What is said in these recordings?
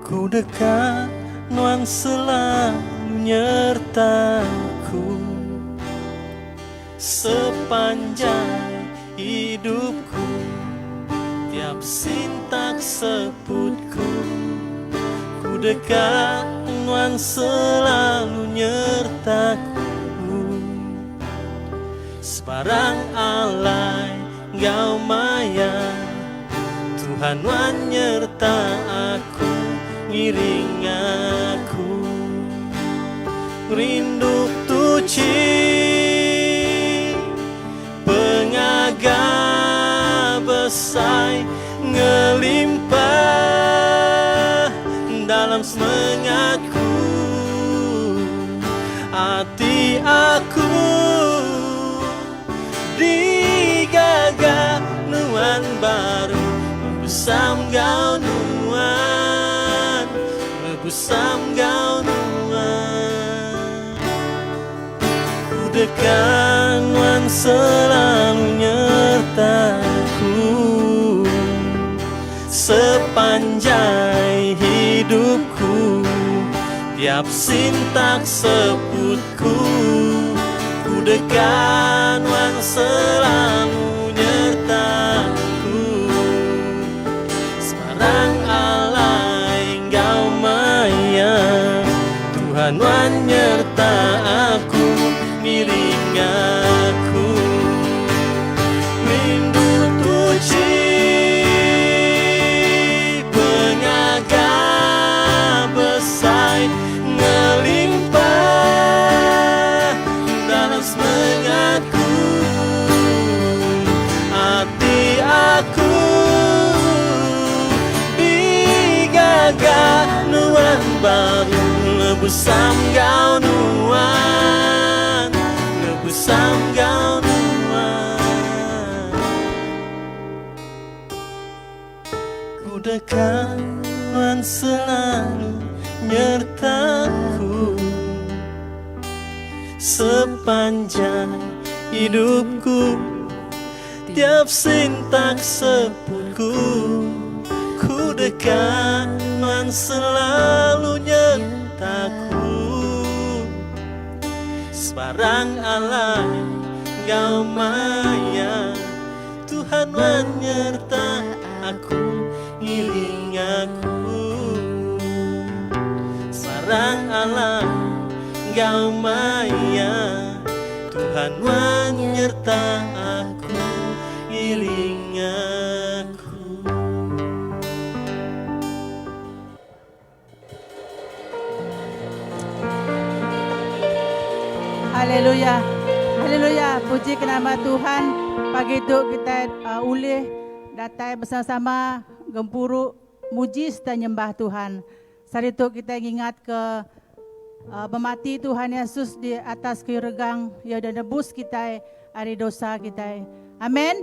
Ku deka nuan selalu nyerta ku Sepanjai hidupku Tiap sintak seputku Ku deka nuan selalu nyerta ku Sebarang alai enggau maya Tuhan nuan nyerta aku ngiring aku Rindu tuchi Pengaga besai ngelimpah dalam semengatku Ati aku Digaga nuan baru Bebusam enggau nuan Bebusam enggau nuan Ku deka nuan selalu nyerta ku Sepanjai hidupku Tiap sintak seputku Ku deka nuan selalu nyerta ku Sebarang alai enggau maya Tuhan nuan nyerta aku Ngiring aku Rindu tuchi Pengaga besai ngelimpah dalam semengatku Ati aku digaga nuan baru Lebuh sanggau nuan Lebuh sanggau nuan Ku deka nuan selalu nyerta ku Sepanjang hidupku Tiap sintak seputku Ku deka nuan selalu nyerta ku Sebarang alai enggau maya Tuhan nuan nyerta aku ngiring aku Sebarang alai enggau maya Tuhan nuan nyerta aku ngiring aku. Haleluya. Haleluya. Puji ke nama Tuhan. Pagi tu kita uh, ulih datai bersama-sama gempuru muji serta nyembah Tuhan. Sehari tu kita ngingat ke uh, pemati Tuhan Yesus di atas kayu regang ia udah nebus kita ari dosa kita. Amin.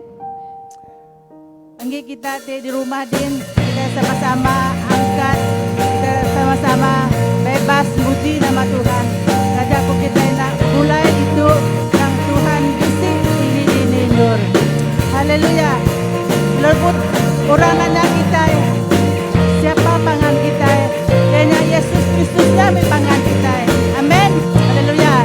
Enggi kita ti di rumah din, kita sama-sama angkat, kita sama-sama bebas muji nama Tuhan. Taja ku kita enda begulai ditu tang Tuhan bisi dini-dini endur. Haleluya. Lelebut orang nanya kitai siapa pangan kitai, iya nya Yesus Kristus nya meh pangan kitai. Amen. Haleluya.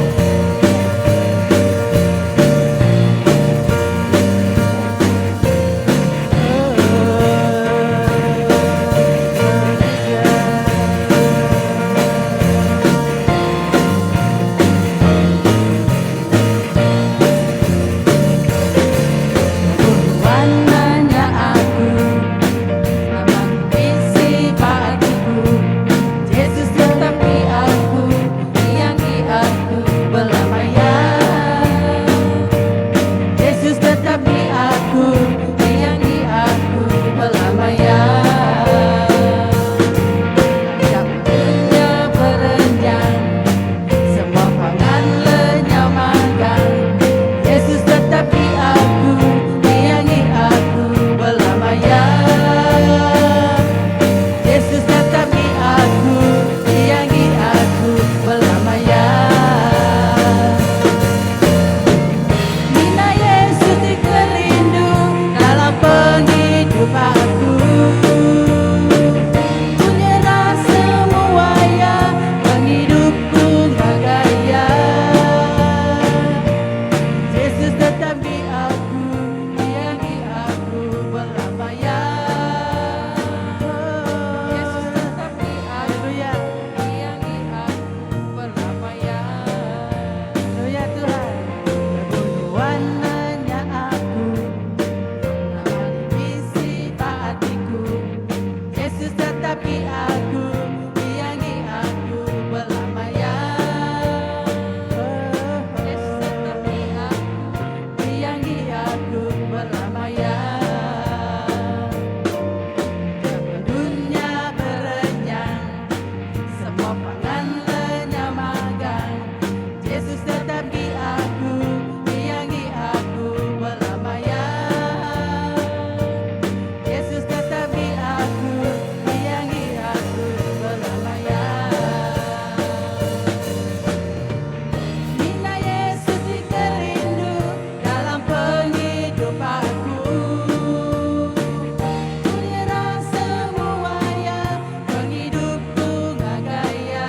aku, Iangi aku belama ya. Yesus tetap di aku, Iangi aku belama ya. Dunia berenyang, semua pangan lenyap magang. Yesus tetap di aku, iangi aku belama ya. Yesus tetap di aku, iangi aku belama ya. Mina Yesus dikerindu dalam penghidup aku. Kunyerah semuanya, penghidupku gagaya.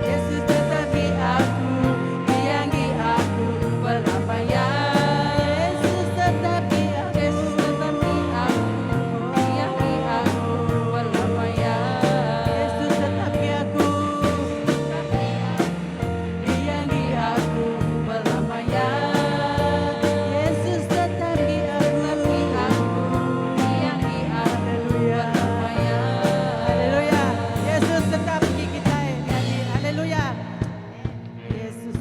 Yesus tetap di aku, iangi aku belamaya. Yesus tetap di aku, Yesus tetap di aku, iangi aku belamaya. Yesus tetap di aku, iangi aku belamaya. Yesus tetap di aku, Iangi aku Haleluya. belamaya. Haleluya. Yesus tetap di kita. Jadi haleluya. Yesus.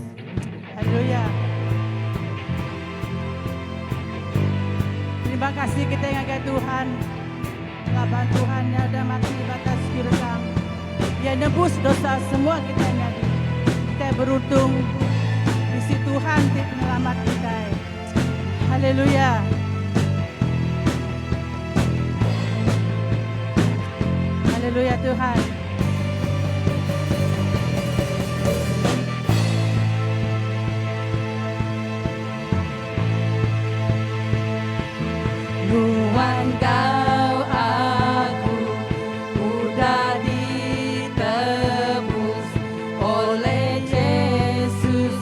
Haleluya. Terima kasih kita ngagai Tuhan. Laban Tuhan nya udah mati batas kirekam. Ia nebus dosa semua kita nyadi. Kita beruntung bisi Tuhan ti penyelamat kita. Haleluya. Haleluya Tuhan. Nuan kau aku udah ditebus oleh Yesus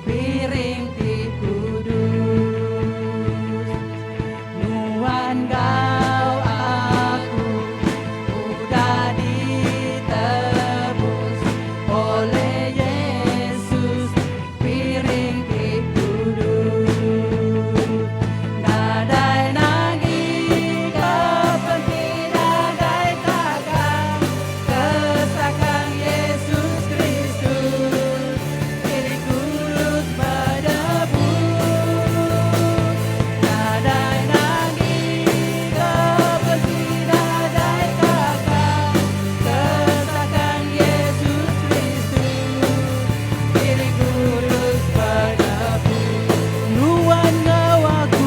piring ti kudus. Nuan kau aku udah ditebus oleh Yesus piring ti kudus. Nadai nagi kepenti nadai takang kesakang Yesus Kristus diri kudus menebus. Nadai nagi kepenti nadai takang kesakang Yesus Kristus diri kudus menebus. Nuan ngau aku,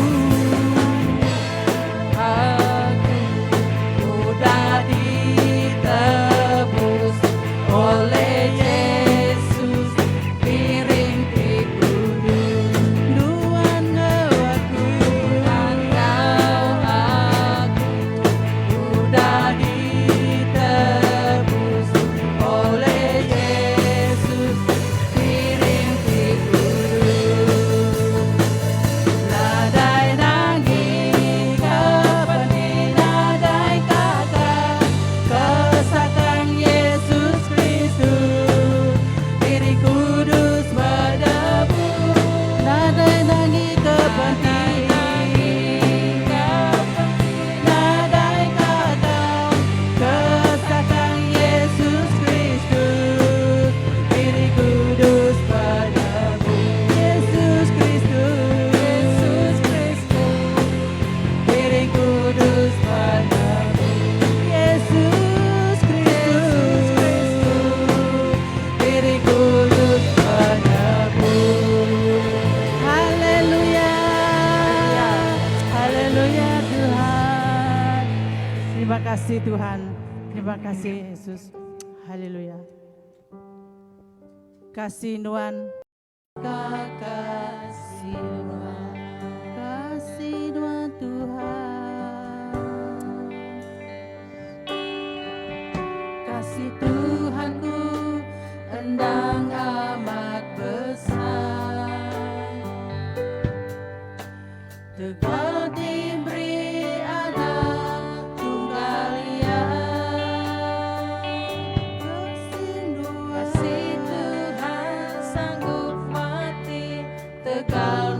Aku udah ditebus oleh Yesus piring ti kudus. Nuan ngau aku, Dan kau aku udah ditebus oleh Yesus piring ti kudus. Nadai nagi kepenti nadai kakak kesakang Yesus Kristus diri kudus menebus. Nadai nagi kepenti nadai kakak kesakang Yesus Kristus diri kudus menebus. Yesus Kristus, Yesus Kristus diri kudus menebus. Yesus Kristus, Diri kudus menebus. Haleluya. Haleluya Tuhan. Terima kasih Tuhan. Terima kasih Yesus. Haleluya. Kasih nuan. Kasih nuan. Kasih nuan Tuhan. Kasih Tuhanku endang amat besar. Tegal diberi anak tunggal Ia. Kasih Kasih Tuhan sanggup mati tegal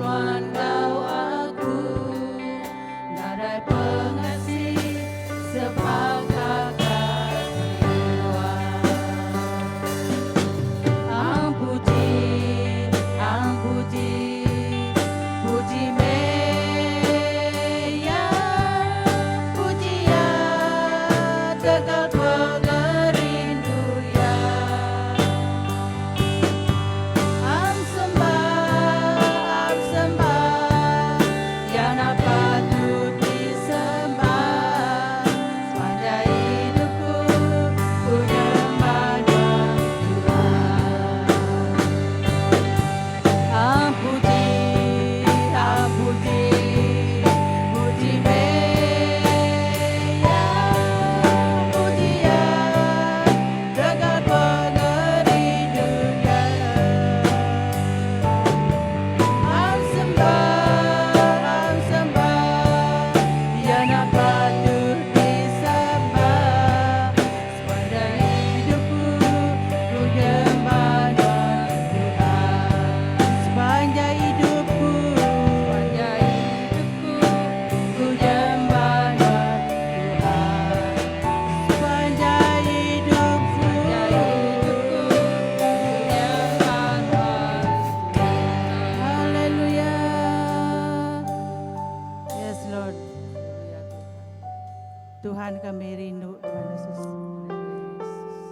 Tuhan kami rindu Tuhan Yesus.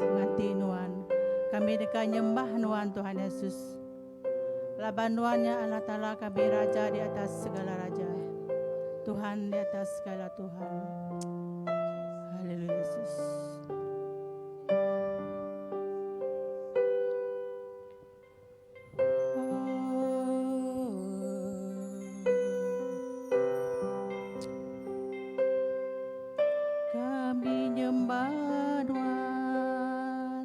Nganti nuan. Kami deka nyembah nuan Tuhan Yesus. Laban nuan nya Allah Taala kami raja di atas segala raja. Tuhan di atas segala Tuhan. Haleluya Yesus. Kami nyembah Tuhan.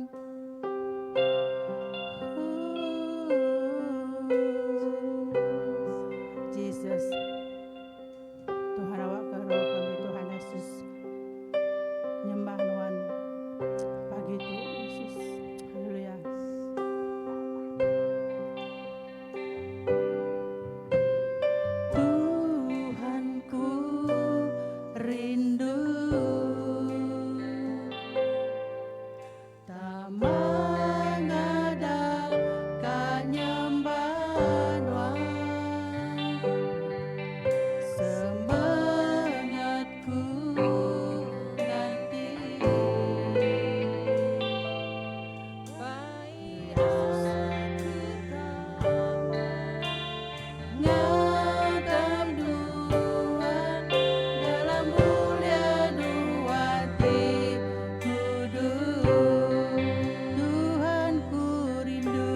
Jesus. Tuhan awak ke roh kami Tuhan Yesus. Nyembah Tuhan pagi tu Yesus. Haleluya. Tuhan ku rindu Tak mengadap nyembah Nuan Semangatku nanti Bai aku tama Ngadap Tuhan dalam mulia Nuan ti kudus Tuhan ku rindu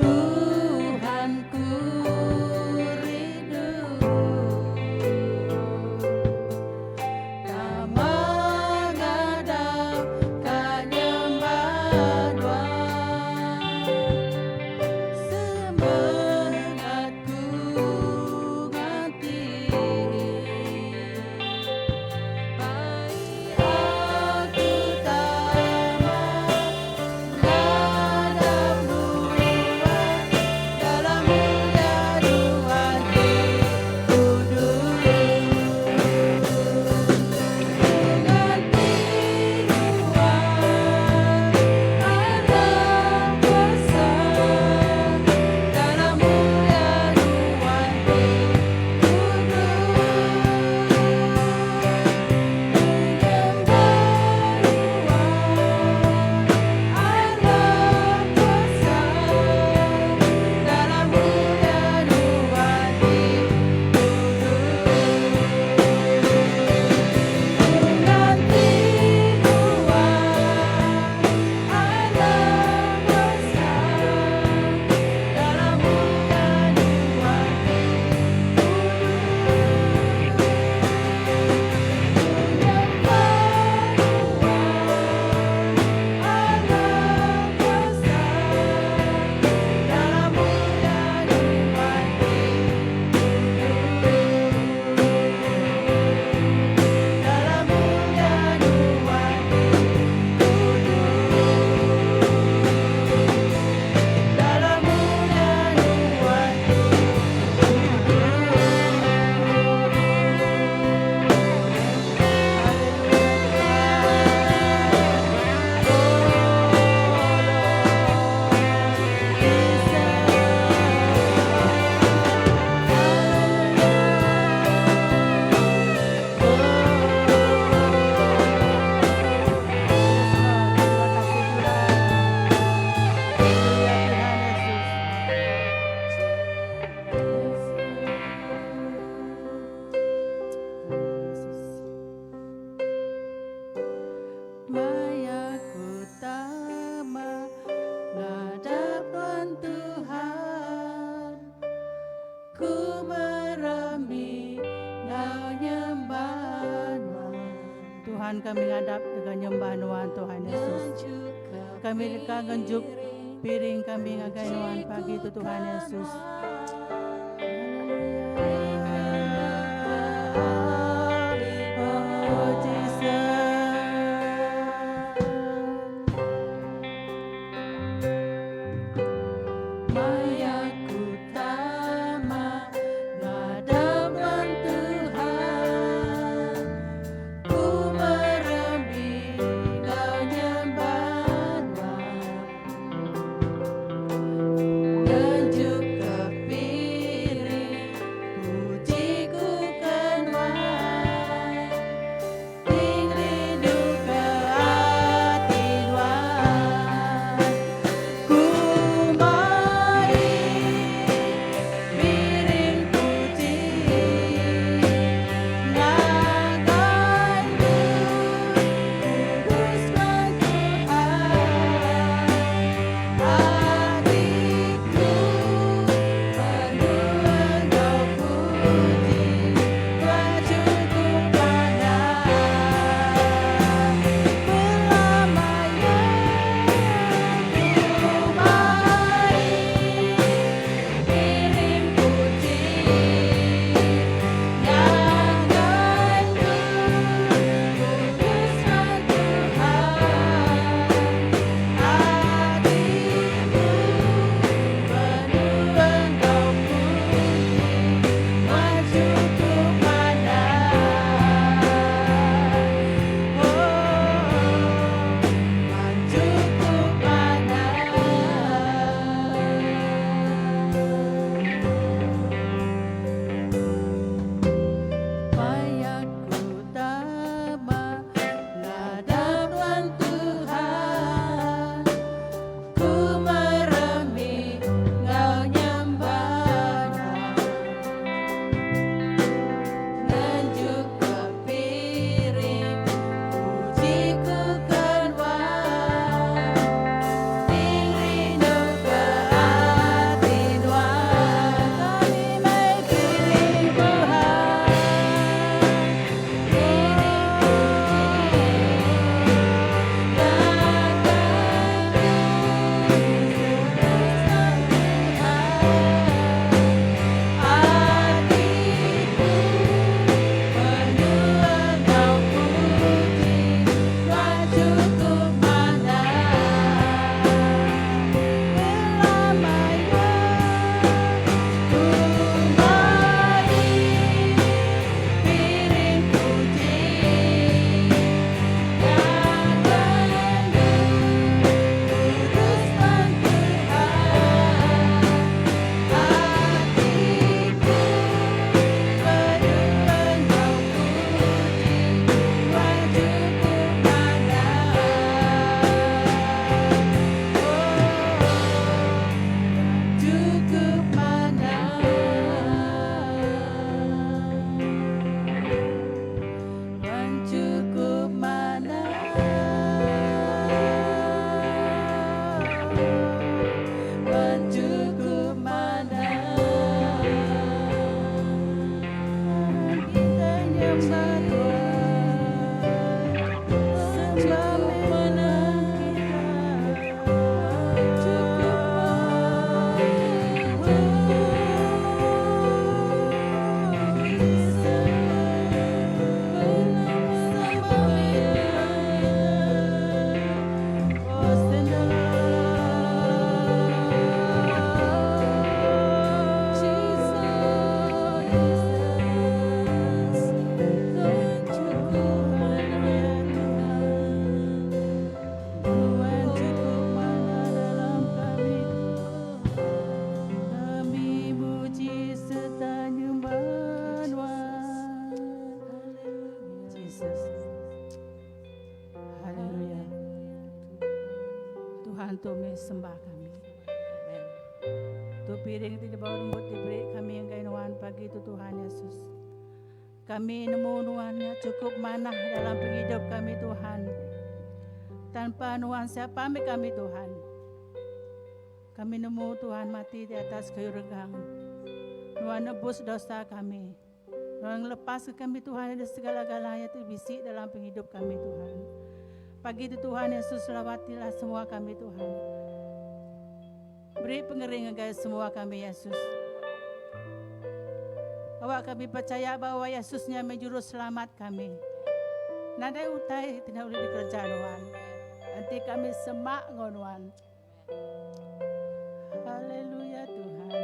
Tuhan ku rindu Tak mengadap nyembah Tuhan Semangatku nganti Bai Aku tama ngadap Tuhan dalam mulia Tuhan ti kudus nganti Tuhan Allah kuasa dalam mulia Tuhan ti kudus menyembah Tuhan Allah kuasa dalam mulia Tuhan ti kudus Nganti Tuhan Allah kuasa dalam mulia Tuhan ti kudus menyembah Tuhan Allah kuasa dalam mulia Tuhan ti kudus dalam mulia Tuhan ti kudus dalam mulia Tuhan ti kudus. Haleluya Tuhan. Oh Lord Terima kasih Tuhan. Haleluya Tuhan Yesus. Yesus. Maya ku tama ngadap Tuhan Tuhan Ku meremi ngau nyembah Nuan. Tuhan kami ngadap dengan nyembah Nuan Tuhan Yesus. Kami deka ngenjuk piring kami ngagai Nuan pagi itu Tuhan Yesus. Haleluya. Oh Jesus. Maya ku tama ngadap Nuan Tuhan Ku meremi ngau nyembah Nuan Ngenjuk ke Tuhan tu meh sembah kami. Amen. Tu piring ti dibau lembut diberi kami enggai nuan pagi tu Tuhan Yesus. Kami nemu nuan nya cukup manah dalam pengidup kami Tuhan. Tanpa nuan siapa meh kami Tuhan. Kami nemu Tuhan mati di atas kayu regang. Nuan nebus dosa kami. Nuan ngelepaska kami Tuhan ari segala-galanya ti bisi dalam pengidup kami Tuhan. Pagi tu Tuhan Yesus lawatilah semua kami Tuhan. Beri pengering ngagai semua kami Yesus. Awak kami percaya bahawa Yesus nya meh juru selamat kami. Nadai utai ti enda ulih dikereja nuan. Enti kami semak enggau nuan. Haleluya Tuhan.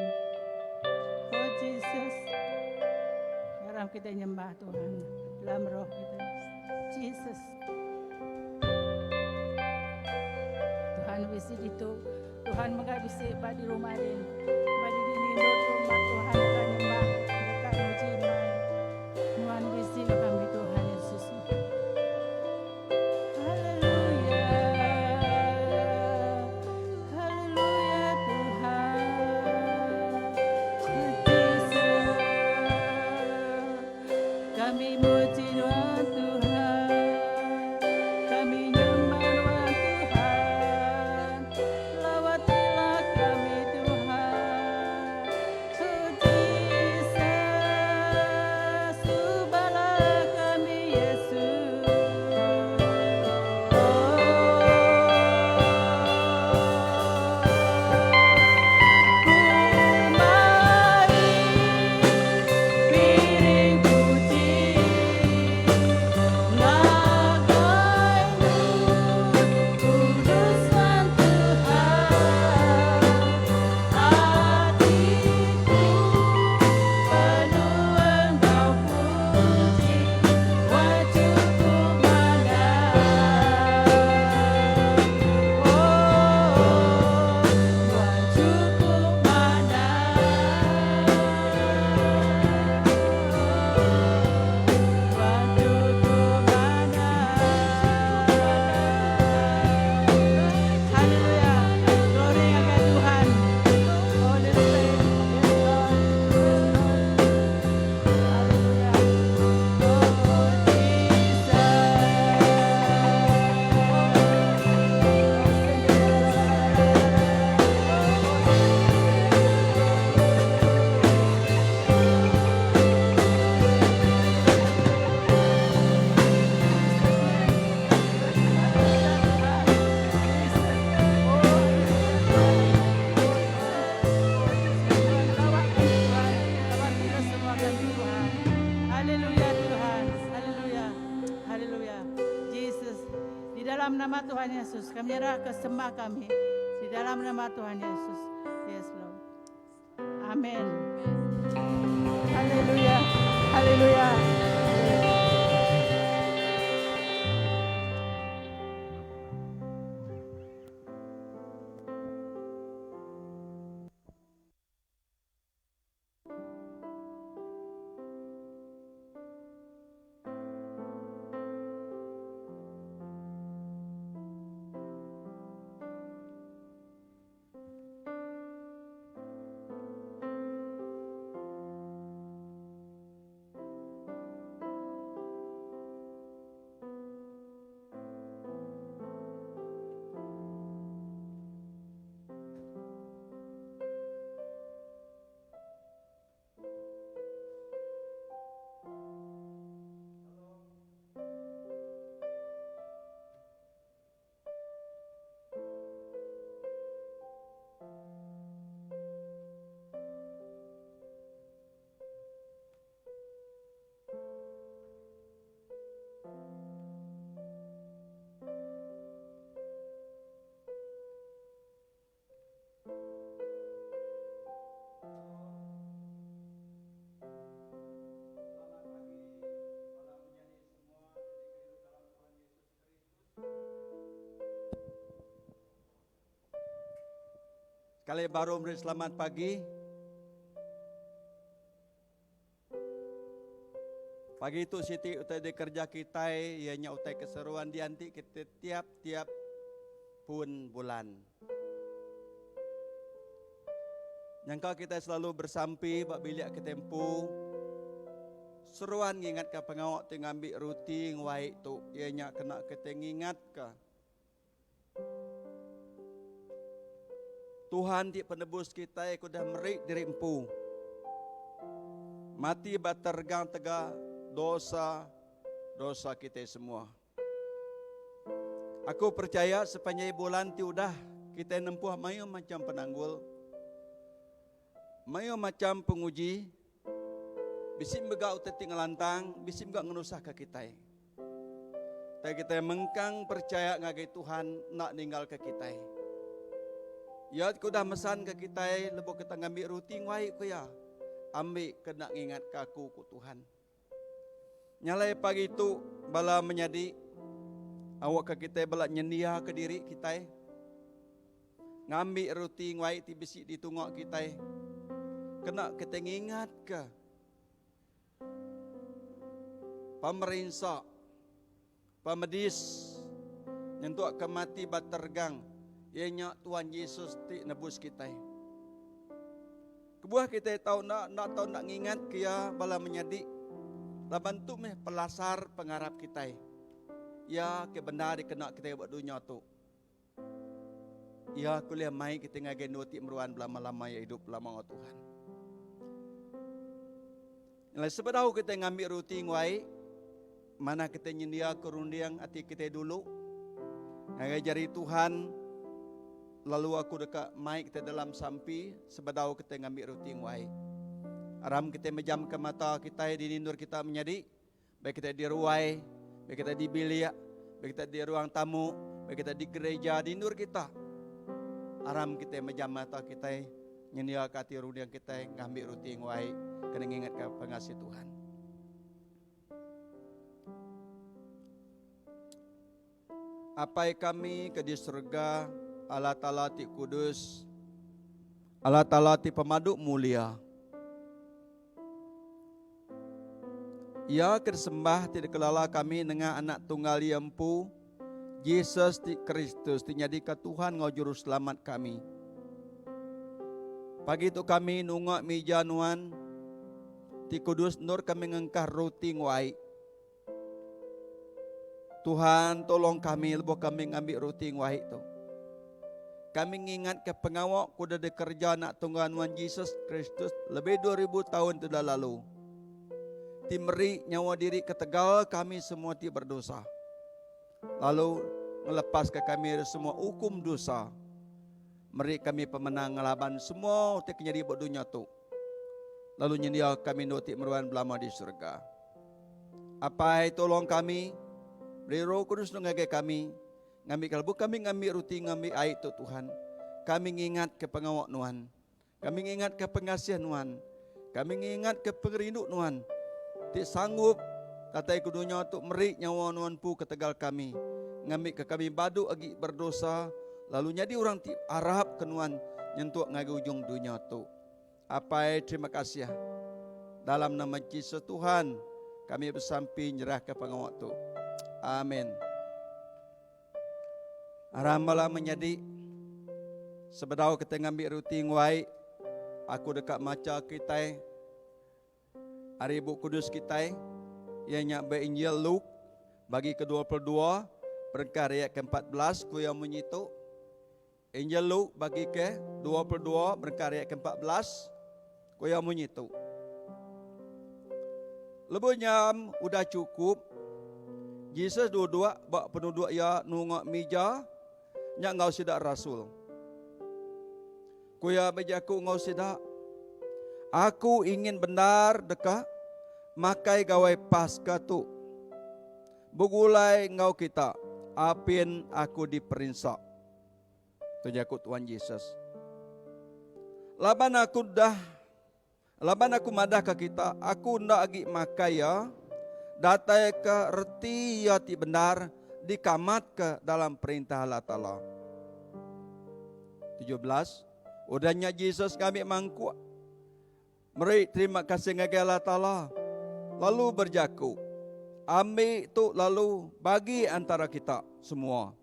Oh Jesus. Aram kita nyembah Tuhan dalam roh kita. Jesus. Tuhan bisi ditu. Tuhan mega bisi ba di rumah din. Ba di dini endur rumah Tuhan deka nyembah, deka muji nuan. Nuan bisi enggau kami Tuhan Yesus. Haleluya. Haleluya Tuhan. Jesus. Kami muji nuan Tuhan. Kami nyembah nuan Tuhan. Lawatilah kami Tuhan. Oh Jesus, ubahlah kami Yesus. Ku mai piring puji ngagai kudus nuan Tuhan. Atiku penuh enggau puji, Wah cukup manah. Oh, Wah cukup manah. Wah cukup manah. Haleluya. Glory ngagai Tuhan. Holy Spirit. Yes, Lord. Yes, Lord. Haleluya. Oh, Jesus. Haleluya Tuhan. Haleluya. Haleluya. Jesus, di dalam nama Tuhan Yesus, kami nyerah ke sembah kami. Di dalam nama Tuhan Yesus. Yes, Lord. Amin. Haleluya. Haleluya. Sekali baru meri selamat pagi. Pagi tu siti utai dikerja kitai iya nya utai keseruan dianti kita tiap-tiap. pun bulan. Nyangka kitai selalu bersampi ba bilik kitai empu seruan ngingatka pengawa ti ngambi ruti nguai tu iya nya kena kitai ngingatka Tuhan ti penebus kitai ke udah meri diri empu mati ba tergang tega dosa dosa kitai semua. Aku percaya sepanjai bulan ti udah kitai nempuh mayuh macam penanggul, mayuh macam penguji, bisi mega utai ti ngelantang, bisi mega ngenusahka kitai. Tang kitai mengkang percaya ngagai Tuhan enda ninggalka kitai. Iya ke udah mesanka kitai lebuh kita ngambi ruti nguai ku iya, ambi kena ngingatka aku ku Tuhan. Nya alai pagi tu bala menyadi awakka kitai bela nyendiaka diri kitai ngambi ruti nguai ti bisi ditunga kitai kena kitai ngingatka Pemerinsa, pemedis, nyentuk ke mati ba tergang, iya nya Tuhan Jesus ti nebus kitai. Kebuah kitai tau enda enda tau enda ngingat ke iya bala menyadi laban tu meh pelasar pengarap kitai. Iya ke bendar dikena kitai ba dunya tu. Iya ke ulih mai kita ngagai endur ti meruan belama-lama iya idup belama enggau Tuhan. Nyelai sebedau kita ngambi ruti enggau ai, manah kita nyendiaka runding ati kita dulu ngagai jari Tuhan lalu aku deka mai kita dalam sampi sebedau kita ngambi ruti enggau ai. Aram kita mejamka mata kita di nindur kita menyadi. Baik kita di ruai, baik kita di bilik, baik kita di ruang tamu, baik kita di gereja, di endur kita. Aram kita mejam mata kita, nyendia ke ati runding kita ngambi ruti nguai kena ngingat ke pengasih Tuhan. Apai kami ke di surga, Allah Taala ti kudus, Allah Taala ti pemadu mulia. Iya ke disembah ti dikelala kami nengah Anak Tunggal Iya empu, Jesus ti Kristus ti nyadika Tuhan enggau Juruselamat kami. Pagi tu kami nunga mija Nuan ti kudus endur kami ngengkah ruti enggau ai. Tuhan tolong kami lebuh kami ngambi ruti enggau ai tu. Kami ngingatka pengawa ke udah dikereja anak tunggal nuan Jesus Kristus lebih 2000 taun ti udah lalu. Ti meri nyawa diri ketegal kami semua ti berdosa. Lalu ngelepaska kami ari semua ukum dosa. Meri kami pemenang ngelaban semua utai ke nyadi ba dunya tu. Lalu nyendia kami endur ti meruan belama di surga. Apai tolong kami, beri Roh Kudus nu ngagai kami, ngambika lebuh kami ngambi ruti ngambi ai tu Tuhan, kami ngingatka pengawa Nuan, kami ngingatka pengasih Nuan, kami ngingatka pengerindu Nuan ti sanggup datai ke dunya tu meri nyawa Nuan empu ketegal kami, ngambika kami badu agi berdosa lalu nyadi orang ti arapka Nuan nyentuk ngagai ujung dunya tu. Apai terima kasih. Dalam nama Jesus Tuhan kami besampi nyerahka pengawa tu. Amin. Aram bala menyadi sebedau kita ngambi ruti nguai aku deka macha kitai ari Bup Kudus kitai iya nya ba Injil Luke bagi ke-22 berengkah ari ayat ke-14 ku iya munyi tu. Injil Luke bagi ke 22 berengkah ari ayat ke 14 ku iya munyi tu. Lebuh nyam udah chukup, Jesus duduk ba penuduk iya nunga mija nya enggau sida rasul. Ku iya bejaku enggau sida, Aku ingin bendar deka makai gawai Paska tu begulai enggau kita apin aku diperinsa. Tu jaku Tuhan Jesus. Laban aku dah laban aku madah ke kita, aku enda agi makai iya datai ke reti iya ti bendar dikamatka dalam perintah Allah Taala. 17 Udah nya Jesus ngambi mangkuk meri terima kasih ngagai Allah Taala lalu berjaku, Ambi tu lalu bagi antara kita semua.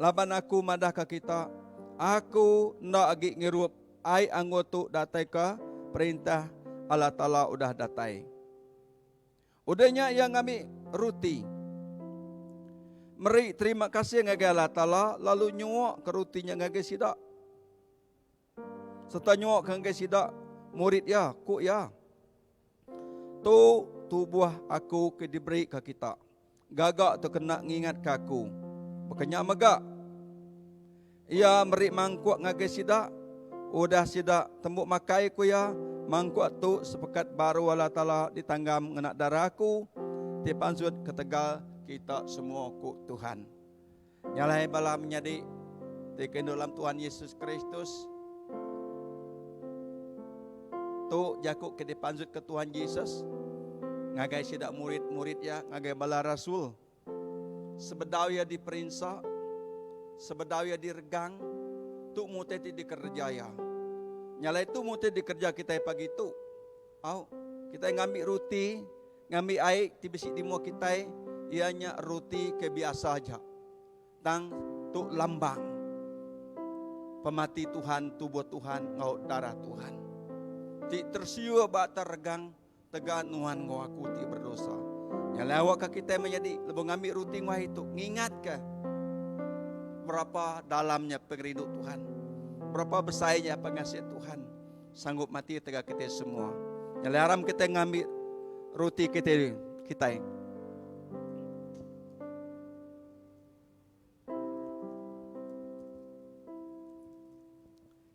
Laban aku madahka kita, aku enda agi ngirup ai anggur tu datai ke Perintah Allah Taala udah datai. Udah nya iya ngambi ruti, meri terima kasih ngagai Allah Taala lalu nyuaka ruti nya ngagai sida. Sereta nyuaka ngagai sida murid iya, ku iya, Tu tubuh aku ke diberi ke kita. Gaga tu kena ngingatka aku. Baka nya mega, iya meri mangkuk ngagai sida. Udah sida tembu makai, ku iya, Mangkuk tu sepekat baru Allah Taala ditanggam ngena darah aku ti pansut ketegal kita semua, ku Tuhan. Nya alai bala menyadi ti kerindu dalam Tuhan Yesus Kristus, tu jaku ke dipansutka Tuhan Jesus ngagai sida murid-murid iya, ngagai bala rasul. Sebedau iya diperinsa, sebedau iya diregang, tu meh utai ti dikereja iya. Nya alai tu meh utai dikereja kitai pagi tu. Au, kitai ngambi ruti, ngambi ai ti bisi di mua kitai, iya nya ruti ke biasa aja. Tang tu lambang pemati Tuhan, tubuh Tuhan enggau darah Tuhan. Ti tersiur ba atas regang tega nuan enggau aku ti berdosa. Nya alai awakka kitai menyadi lebuh ngambi ruti enggau ai tu ngingatka berapa dalamnya pengerindu Tuhan, berapa besainya pengasih Tuhan sanggup mati tega kitai semua. Nya alai aram kitai ngambi ruti kitai kitai.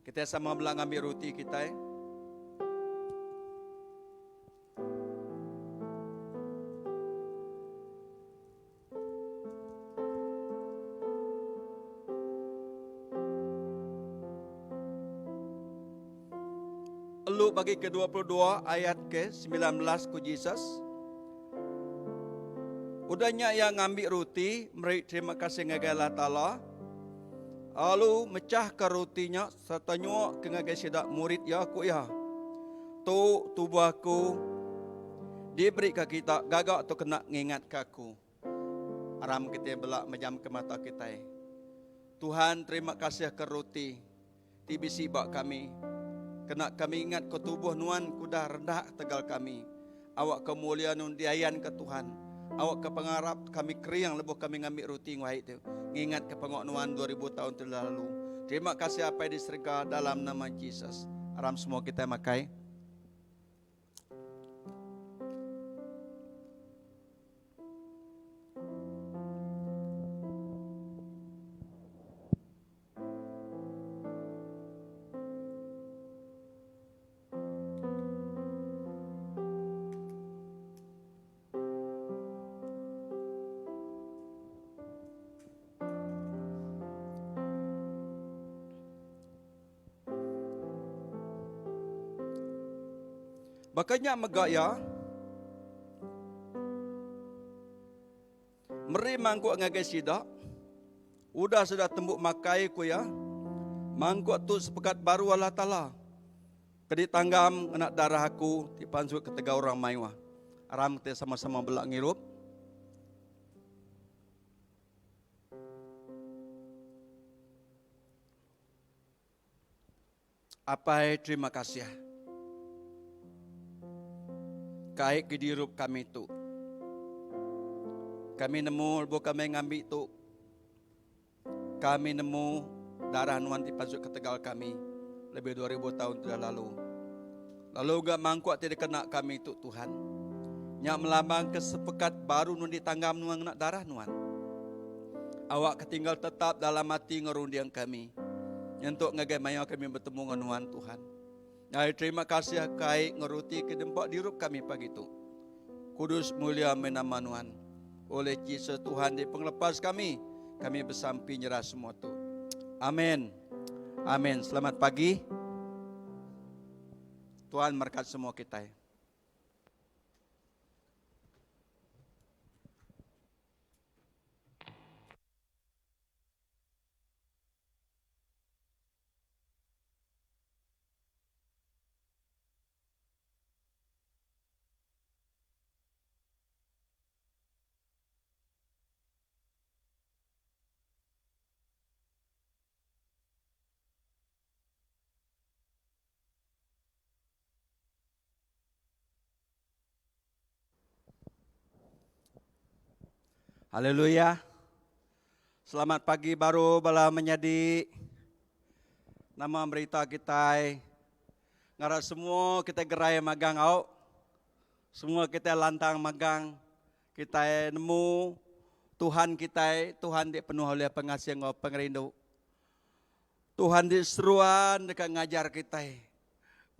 Kitai sama bela ngambi ruti kitai. Elu bagi ke-22 ayat ke-19 ku Jesus. Udah nya iya ngambi ruti, meri terima kasih ngagai Allah Taala, lalu mechahka ruti nya sereta nyuaka ngagai sida murid iya, ku iya, Tu tubuh aku diberika kita, gaga tu kena ngingatka aku. Aram kitai bela mejamka mata kitai. Tuhan, terima kasih ke ruti ti bisi ba kami. Kena kami ingat ke tubuh Nuan ke udah rendah tegal kami. Awakka mulia Nuan diayanka Tuhan. Awakka pengarap kami kering lebuh kami ngambi ruti enggau ai tu, ngingatka pengawa Nuan 2000 taun ti lalu. Terima kasih Apai di serega dalam nama Jesus. Aram semua kitai makai. Baka nya mega iya Meri mangkuk ngagai sida. Udah sida tembu makai, ku iya, Mangkuk tu sepekat baru Allah Taala, ke ditanggam ngena darah aku ti pansut ketegal orang mayuh. Aram kitai sama-sama bela ngirup. Apai terima kasih ke ai ke dirup kami tu. Kami nemu lebuh kami ngambi tu, kami nemu darah nuan ti pansut ketegal kami lebih 2000 taun ti dah lalu. Lalu ga mangkuk ti dikena kami tu Tuhan, nya melambangka sepekat baru nuan ditanggam nuan ngena darah nuan. Awak ke tinggal tetap dalam ati enggau runding kami. Nyentuk ngagai maya kami betemu enggau nuan Tuhan. Nyadi terima kasih ke ai enggau ruti ke dempa dirup kami pagi tu. Kudus mulia meh nama nuan. Oleh Jesus Tuhan di pengelepas kami, kami besampi nyerah semua tu. Amin. Amin. Selamat pagi. Tuhan merkat semua kitai. Haleluya. Selamat pagi baru bala menyadi. Nama berita kitai? Ngarap semua kitai gerai magang au. Semua kitai lantang magang. Kitai nemu Tuhan kitai, Tuhan ti penuh ulih pengasih enggau pengerindu. Tuhan ti seruan deka ngajar kitai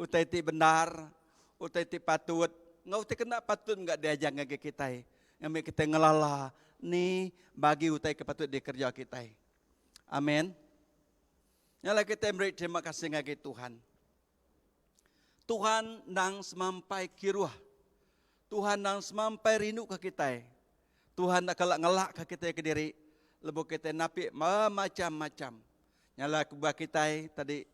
utai ti bendar, utai ti patut enggau utai ke enda patut mega diajar ngagai kitai ngambi kitai ngelala ni bagi utai ke patut dikereja kitai. Amen. Nya alai kitai meri terima kasih ngagai Tuhan. Tuhan endang semampai kiruh. Tuhan endang semampai rinduka kitai. Tuhan enda kala ngelakka kitai kediri lebuh kitai napi bemacham-macham. Nya alai kebuah kitai tadi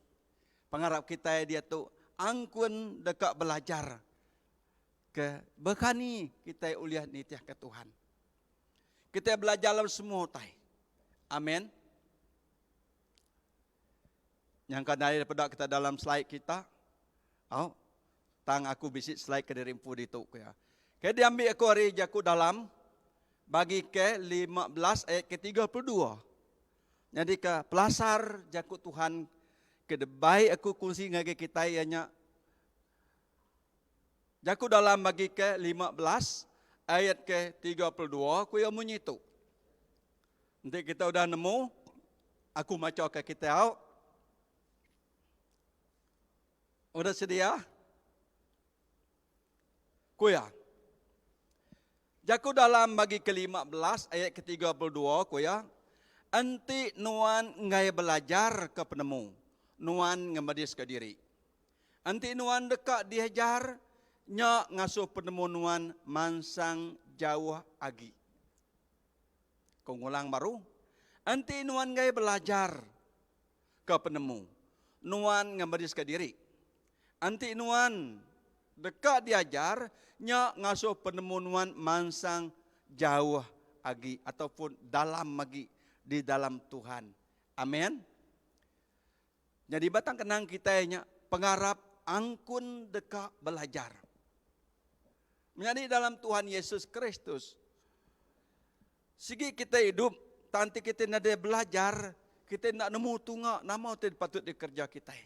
pengarap kitai diatu angkun deka belajar ke bekani kitai ulih nitihka Tuhan. Kitai belajar dalam semua utai. Amen. Nyangka nadai daripada kita dalam slide kita. Au. Tang aku bisi slide ke diri empu ditu ku iya. Ke diambi aku ari jaku dalam bagi ke 15 ayat ke 32. Nyadi ke pelasar jaku Tuhan ke dibai aku kunsi ngagai kitai iya nya jaku dalam bagi ke 15 ayat ke 32 ku iya munyi tu. Enti kita udah nemu, aku macha ke kita au. Udah sedia? Ku iya. Jaku dalam bagi ke-15 ayat ke-32 ku iya, enti nuan enggai belajar ke penemu, nuan ngemediska diri. Enti nuan deka diajar, nya ngasuh penemu nuan mansang jauh agi. Ku ngulang baru, enti nuan enggai belajar ke penemu, nuan ngemediska diri. Enti nuan deka diajar, nya ngasuh penemu nuan mansang jauh agi ataupun dalam agi di dalam Tuhan. Amen. Nyadi batang kenang kitai nya pengarap angkun deka belajar. Menyadi dalam Tuhan Yesus Kristus, sigi kitai idup tang enti kitai nadai belajar, kitai enda nemu tunga nama ti patut dikereja kitai.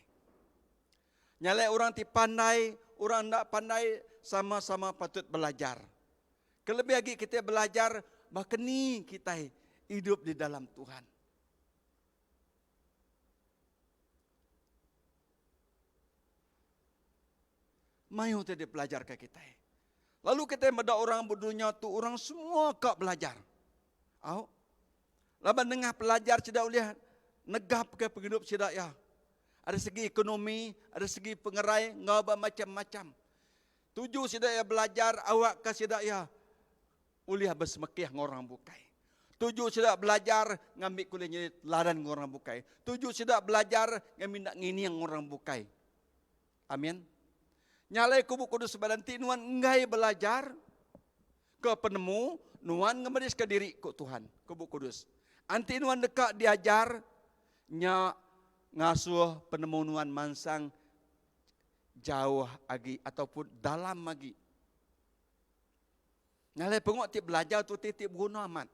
Nya alai orang ti pandai, orang enda pandai sama-sama patut belajar. Kelebih agi kitai belajar baka ni kitai idup di dalam Tuhan. Mayuh ti dipelajarka kitai. Lalu kitai meda orang ba dunya tu orang semua ka belajar. Au. Laban nengah pelajar sida ulih negapka pengidup sida iya. Ari segi ekonomi, ari segi pengerai enggau bemacham-macham. Tuju sida iya belajar awakka sida iya ulih besemekih enggau orang bukai. Tuju sida belajar ngambi ke ulih nyadi teladan enggau orang bukai. Tuju sida belajar ngambi enda ngining orang bukai. Amin. Nya alai ku Bup Kudus ba enti nuan enggai belajar ke penemu, nuan ngemediska diri ku Tuhan, ku Bup Kudus. Enti nuan deka diajar, nya ngasuh penemu nuan mansang jauh agi ataupun dalam agi. Nya alai pengawa ti belajar tu ti ti beguna amat.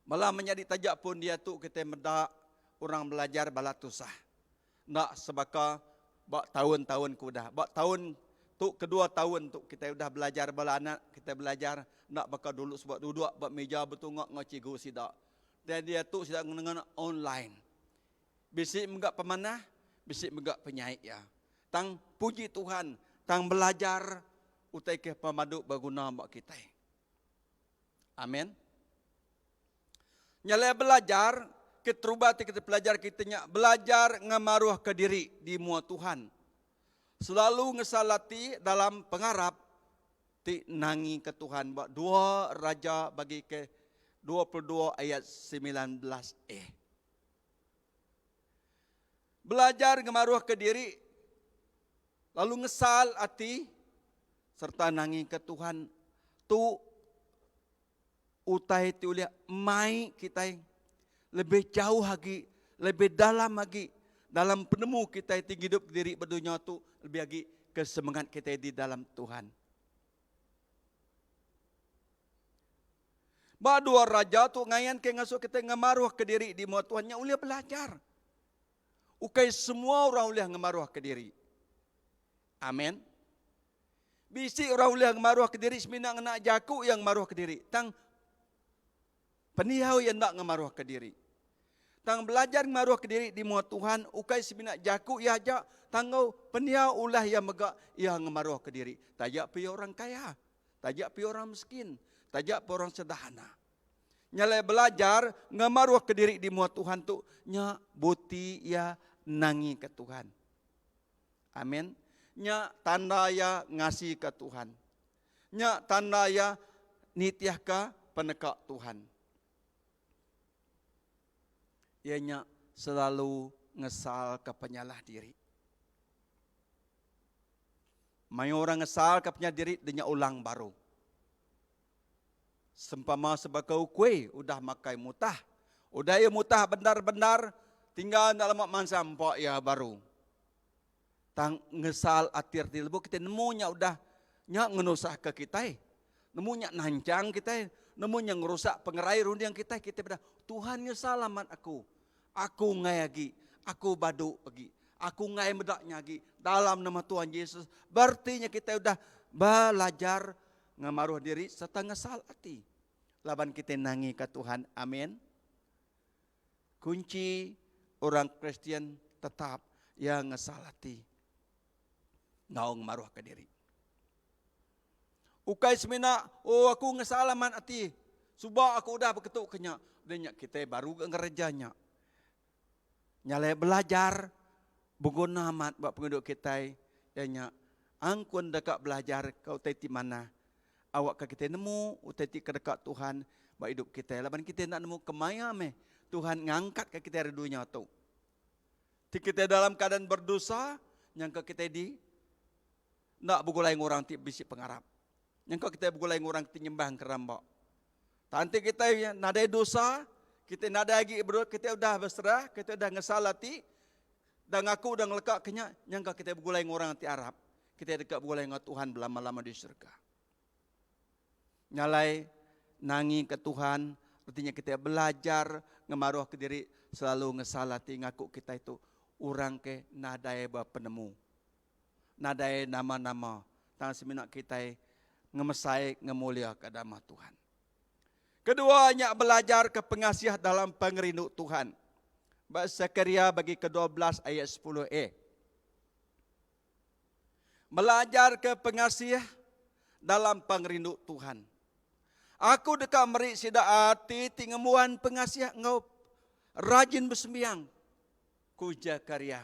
Bala menyadi taja pun diatu kitai meda orang belajar bala tusah. Enda sebaka ba taun-taun ke udah. Ba taun tu kedua taun tu kitai udah belajar bala anak kitai belajar enda baka dulu suba duduk ba meja betunga enggau cikgu sida. Dan diatu sida ngena online. Bisi mega pemanah, bisi mega penyai iya. Tang puji Tuhan, tang belajar utai ke pemadu beguna ba kitai. Amin. Nya alai belajar, keterubah ti kita pelajar kita nya belajar ngemaruhka diri di mua Tuhan. Selalu ngesal ati dalam pengarap ti nangika Tuhan ba 2 Raja bagi ke 22 ayat 19 A. Belajar ngemaruhka diri lalu ngesal ati sereta nangika Tuhan tu utai ti ulih mai kitai lebih jauh agi, lebih dalam agi dalam penemu kitai ti ngidup diri ba dunya tu lebih agi ke semengat kitai di dalam Tuhan. Ba dua raja tu ngayan ke ngasuh kita ngemaruh ke diri di mua Tuhan nya ulih belajar. Ukai semua orang ulih ngemaruh ke diri. Amen. Bisi orang ulih ngemaruh ke diri semina ngena jaku yang ngemaruh ke diri. Tang Pendiau iya enda ngemaruhka diri. Tang belajar ngemaruhka diri di mua Tuhan ukai semina jaku iya aja, tang enggau pendiau ulah iya mega iya ngemaruhka diri. Taja pia orang kaya, taja pia orang miskin, taja pia orang sederhana. Nya alai belajar ngemaruhka diri di mua Tuhan tu nya buti iya nangika Tuhan. Amin. Nya tanda iya ngasika Tuhan. Nya tanda iya nitihka peneka Tuhan. Iya nya selalu ngesalka penyalah diri. Mayuh orang ngesalka penyalah diri deh nya ulang baru. Sempama sebaka ukui udah makai mutah. Udah iya mutah bendar-bendar, tinggal enda lama mansa empa iya baru. Tang ngesal ati reti lebuh kitai nemu nya udah nya ngenusahka kitai, nemu nya nanchang kitai, nemu nya ngerusak pengerai runding kitai, kitai peda Tuhan ngesal amat aku. Aku enggai agi, aku badu agi, aku enggai meda nya agi dalam nama Tuhan Jesus. Bereti nya kitai udah belajar ngemaruh diri sereta ngesal ati laban kitai nangika Tuhan. Amin. Kunchi orang Kristian tetap iya ngesal ati enggau ngemaruhka diri. Ukai semina, oh aku ngesal amat ati, suba aku udah beketu ke nya. Udah nya kitai baru ga ngereja nya. Nya alai belajar beguna amat ba pengidup kitai iya nya angkun deka belajar ke utai ti manah awakka kitai nemu utai ti kedeka Tuhan ba idup kitai laban kitai enda nemu kemaya meh Tuhan ngangkatka kitai ari dunya tu. Ti kitai dalam keadaan berdosa nyangka kitai di enda begulai enggau orang ti bisi pengarap. Nyangka kitai begulai enggau orang ti nyembah engkeramba. Tang enti kitai nadai dosa, kitai nadai agi berdosa, kitai udah beserah, kitai udah ngesal ati, udah ngaku udah ngeleka ke nya, nyangka kitai begulai enggau orang ti arap, kitai deka begulai enggau Tuhan belama-lama di surga. Nya alai nangi ke Tuhan, reti nya kitai belajar ngemaruh ke diri selalu ngesal ati ngaku kitai tu orang ke nadai bepenemu. Nadai nama-nama tang semina kitai ngemesai ngemuliaka nama Tuhan. Kedua nya belajarka pengasih dalam pengerindu Tuhan. Ba Sekaria bagi ke-12 ayat 10 a. Belajarka pengasih dalam pengerindu Tuhan. Aku deka meri sida ati ti ngembuan pengasih enggau rajin besembiang, ku Jekaria.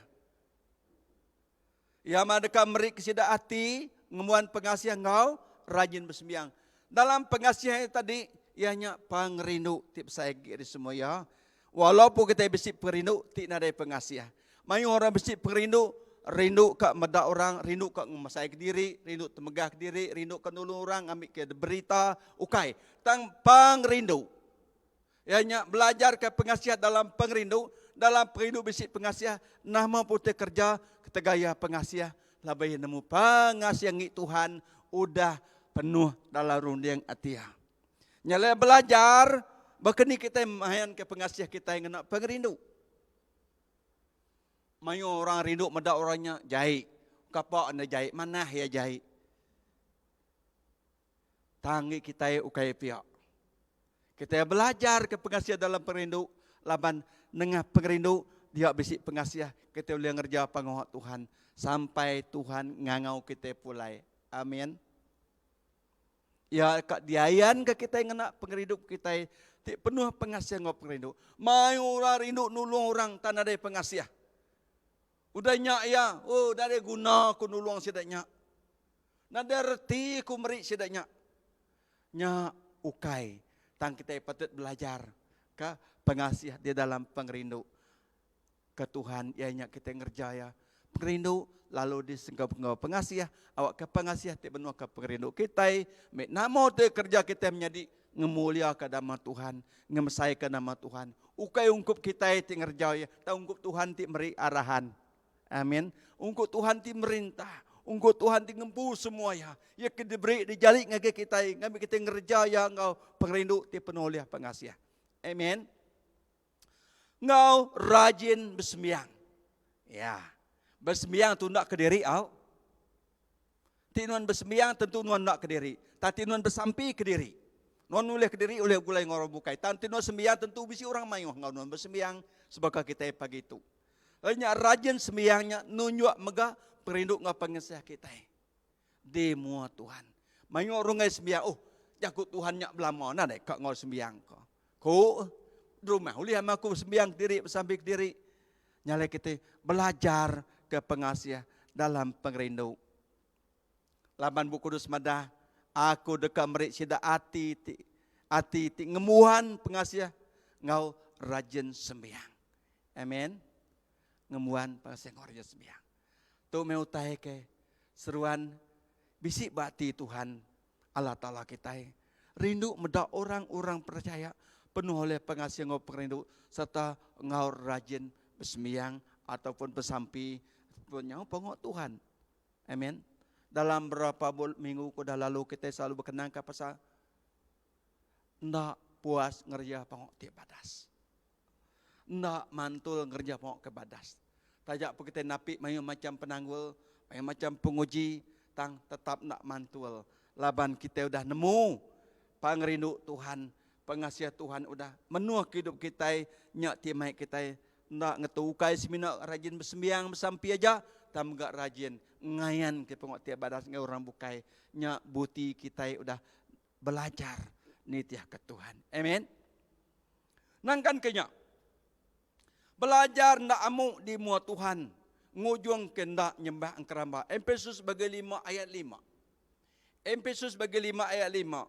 Iya mah deka meri ke sida ati ngembuan pengasih enggau rajin besembiang. Dalam pengasih iya tadi, iya nya pengerindu ti besai agi ari semua iya. Walaupun kitai bisi pengerindu ti nadai pengasih. Mayuh orang bisi pengerindu, rindu ka meda orang, rindu ka ngemesai kediri, rindu temegah kediri, rindu ka nulung orang ngambi ke berita, ukai. Tang pengerindu Iya nya belajarka pengasih dalam pengerindu, dalam pengerindu bisi pengasih, nama pun utai kereja ketegal iya pengasih laban iya nemu pengasih enggi Tuhan udah penuh dalam runding ati iya. Nya alai belajar baka ni kitai mayanka pengasih kitai ngena pengerindu. Mayuh orang rindu meda orang nya jai, kapa enda jai, manah iya jai. Tang agi kitai ukai pia. Kitai belajar ke pengasih dalam pengerindu laban nengah pengerindu dia bisi pengasih kitai ulih ngereja pengawa Tuhan sampai Tuhan ngangau kitai pulai. Amin. Iya ka diayan ke kitai ngena pengerindu kitai ti penuh pengasih enggau pengerindu. Mayuh orang rindu nulung orang tan nadai pengasih. Udah nya iya, oh nadai guna aku nulung sida nya. Nadai reti ku meri sida nya. Nya ukai tang kitai patut belajar ka pengasih di dalam pengerindu ke Tuhan iya nya kitai ngereja iya pengerindu lalu disengkaum enggau pengasih awakka pengasih ti benuhka pengerindu kitai meh nama ti kereja kitai menyadi ngemuliaka nama Tuhan ngemesaika nama Tuhan ukai ungkup kitai ti ngereja iya tang ungkup Tuhan ti meri arahan. Amin. Ungkup Tuhan ti merintah. Ungkup Tuhan ti ngempu semua iya. Iya ke diberi dijali ngagai kitai ngambi kitai ngereja iya enggau pengerindu ti penuh ulih pengasih. Amen. Enggau rajin besembiang. Ya. Besembiang tu enda kediri au. Ti nuan besembiang tentu nuan enda kediri. Tang ti nuan besampi kediri. Nuan ulih kediri ulih begulai enggau orang bukai. Tang ti nuan sembiang tentu bisi orang mayuh enggau nuan besembiang sebaka kitai pagi tu. Lalu nya rajin sembiang nya nunjuk mega pengerindu enggau pengasih kitai di mua Tuhan. Mayuh orang ngai sembiang, oh jaku Tuhan nya belama nadai ka enggau sembiang ka. Ku rumah ulih ama aku sembiang kediri besampi kediri. Nya alai kitai belajar ke pengasih dalam pengerindu. Laban Bup Kudus madah, aku deka meri sida ati ti ati ti ngembuan pengasih enggau rajin sembiang. Amen. Ngembuan pengasih enggau rajin sembiang. Tu meh utai ke seruan bisi ba ati Tuhan Allah Taala kitai. Rindu meda orang-orang percaya penuh oleh pengasih enggau pengerindu sereta enggau rajin besembiang ataupun besampi nyau pengok Tuhan. Amen. Dalam berapa minggu ke udah lalu kitai selalu bekenangka pasal enda puas ngereja pengok ti badas. Enda mantul ngereja pengok ke badas. Taja pun kitai napi mayuh macham penanggul, mayuh macham penguji, tang tetap enda mantul laban kitai udah nemu pengerindu Tuhan, pengasih Tuhan udah menuh ke idup kitai nya ti mai kitai enda ngetu ukai semina rajin besembiang besampi aja tang mega rajin ngayan ke pengawa ti badas enggau orang bukai nya buti kitai udah belajar nitihka Tuhan. Amen. Nangkan ke nya, belajar enda amu di mua Tuhan ngujung ke enda nyembah engkeramba. Epesus bagi 5 ayat 5. Epesus bagi 5 ayat 5.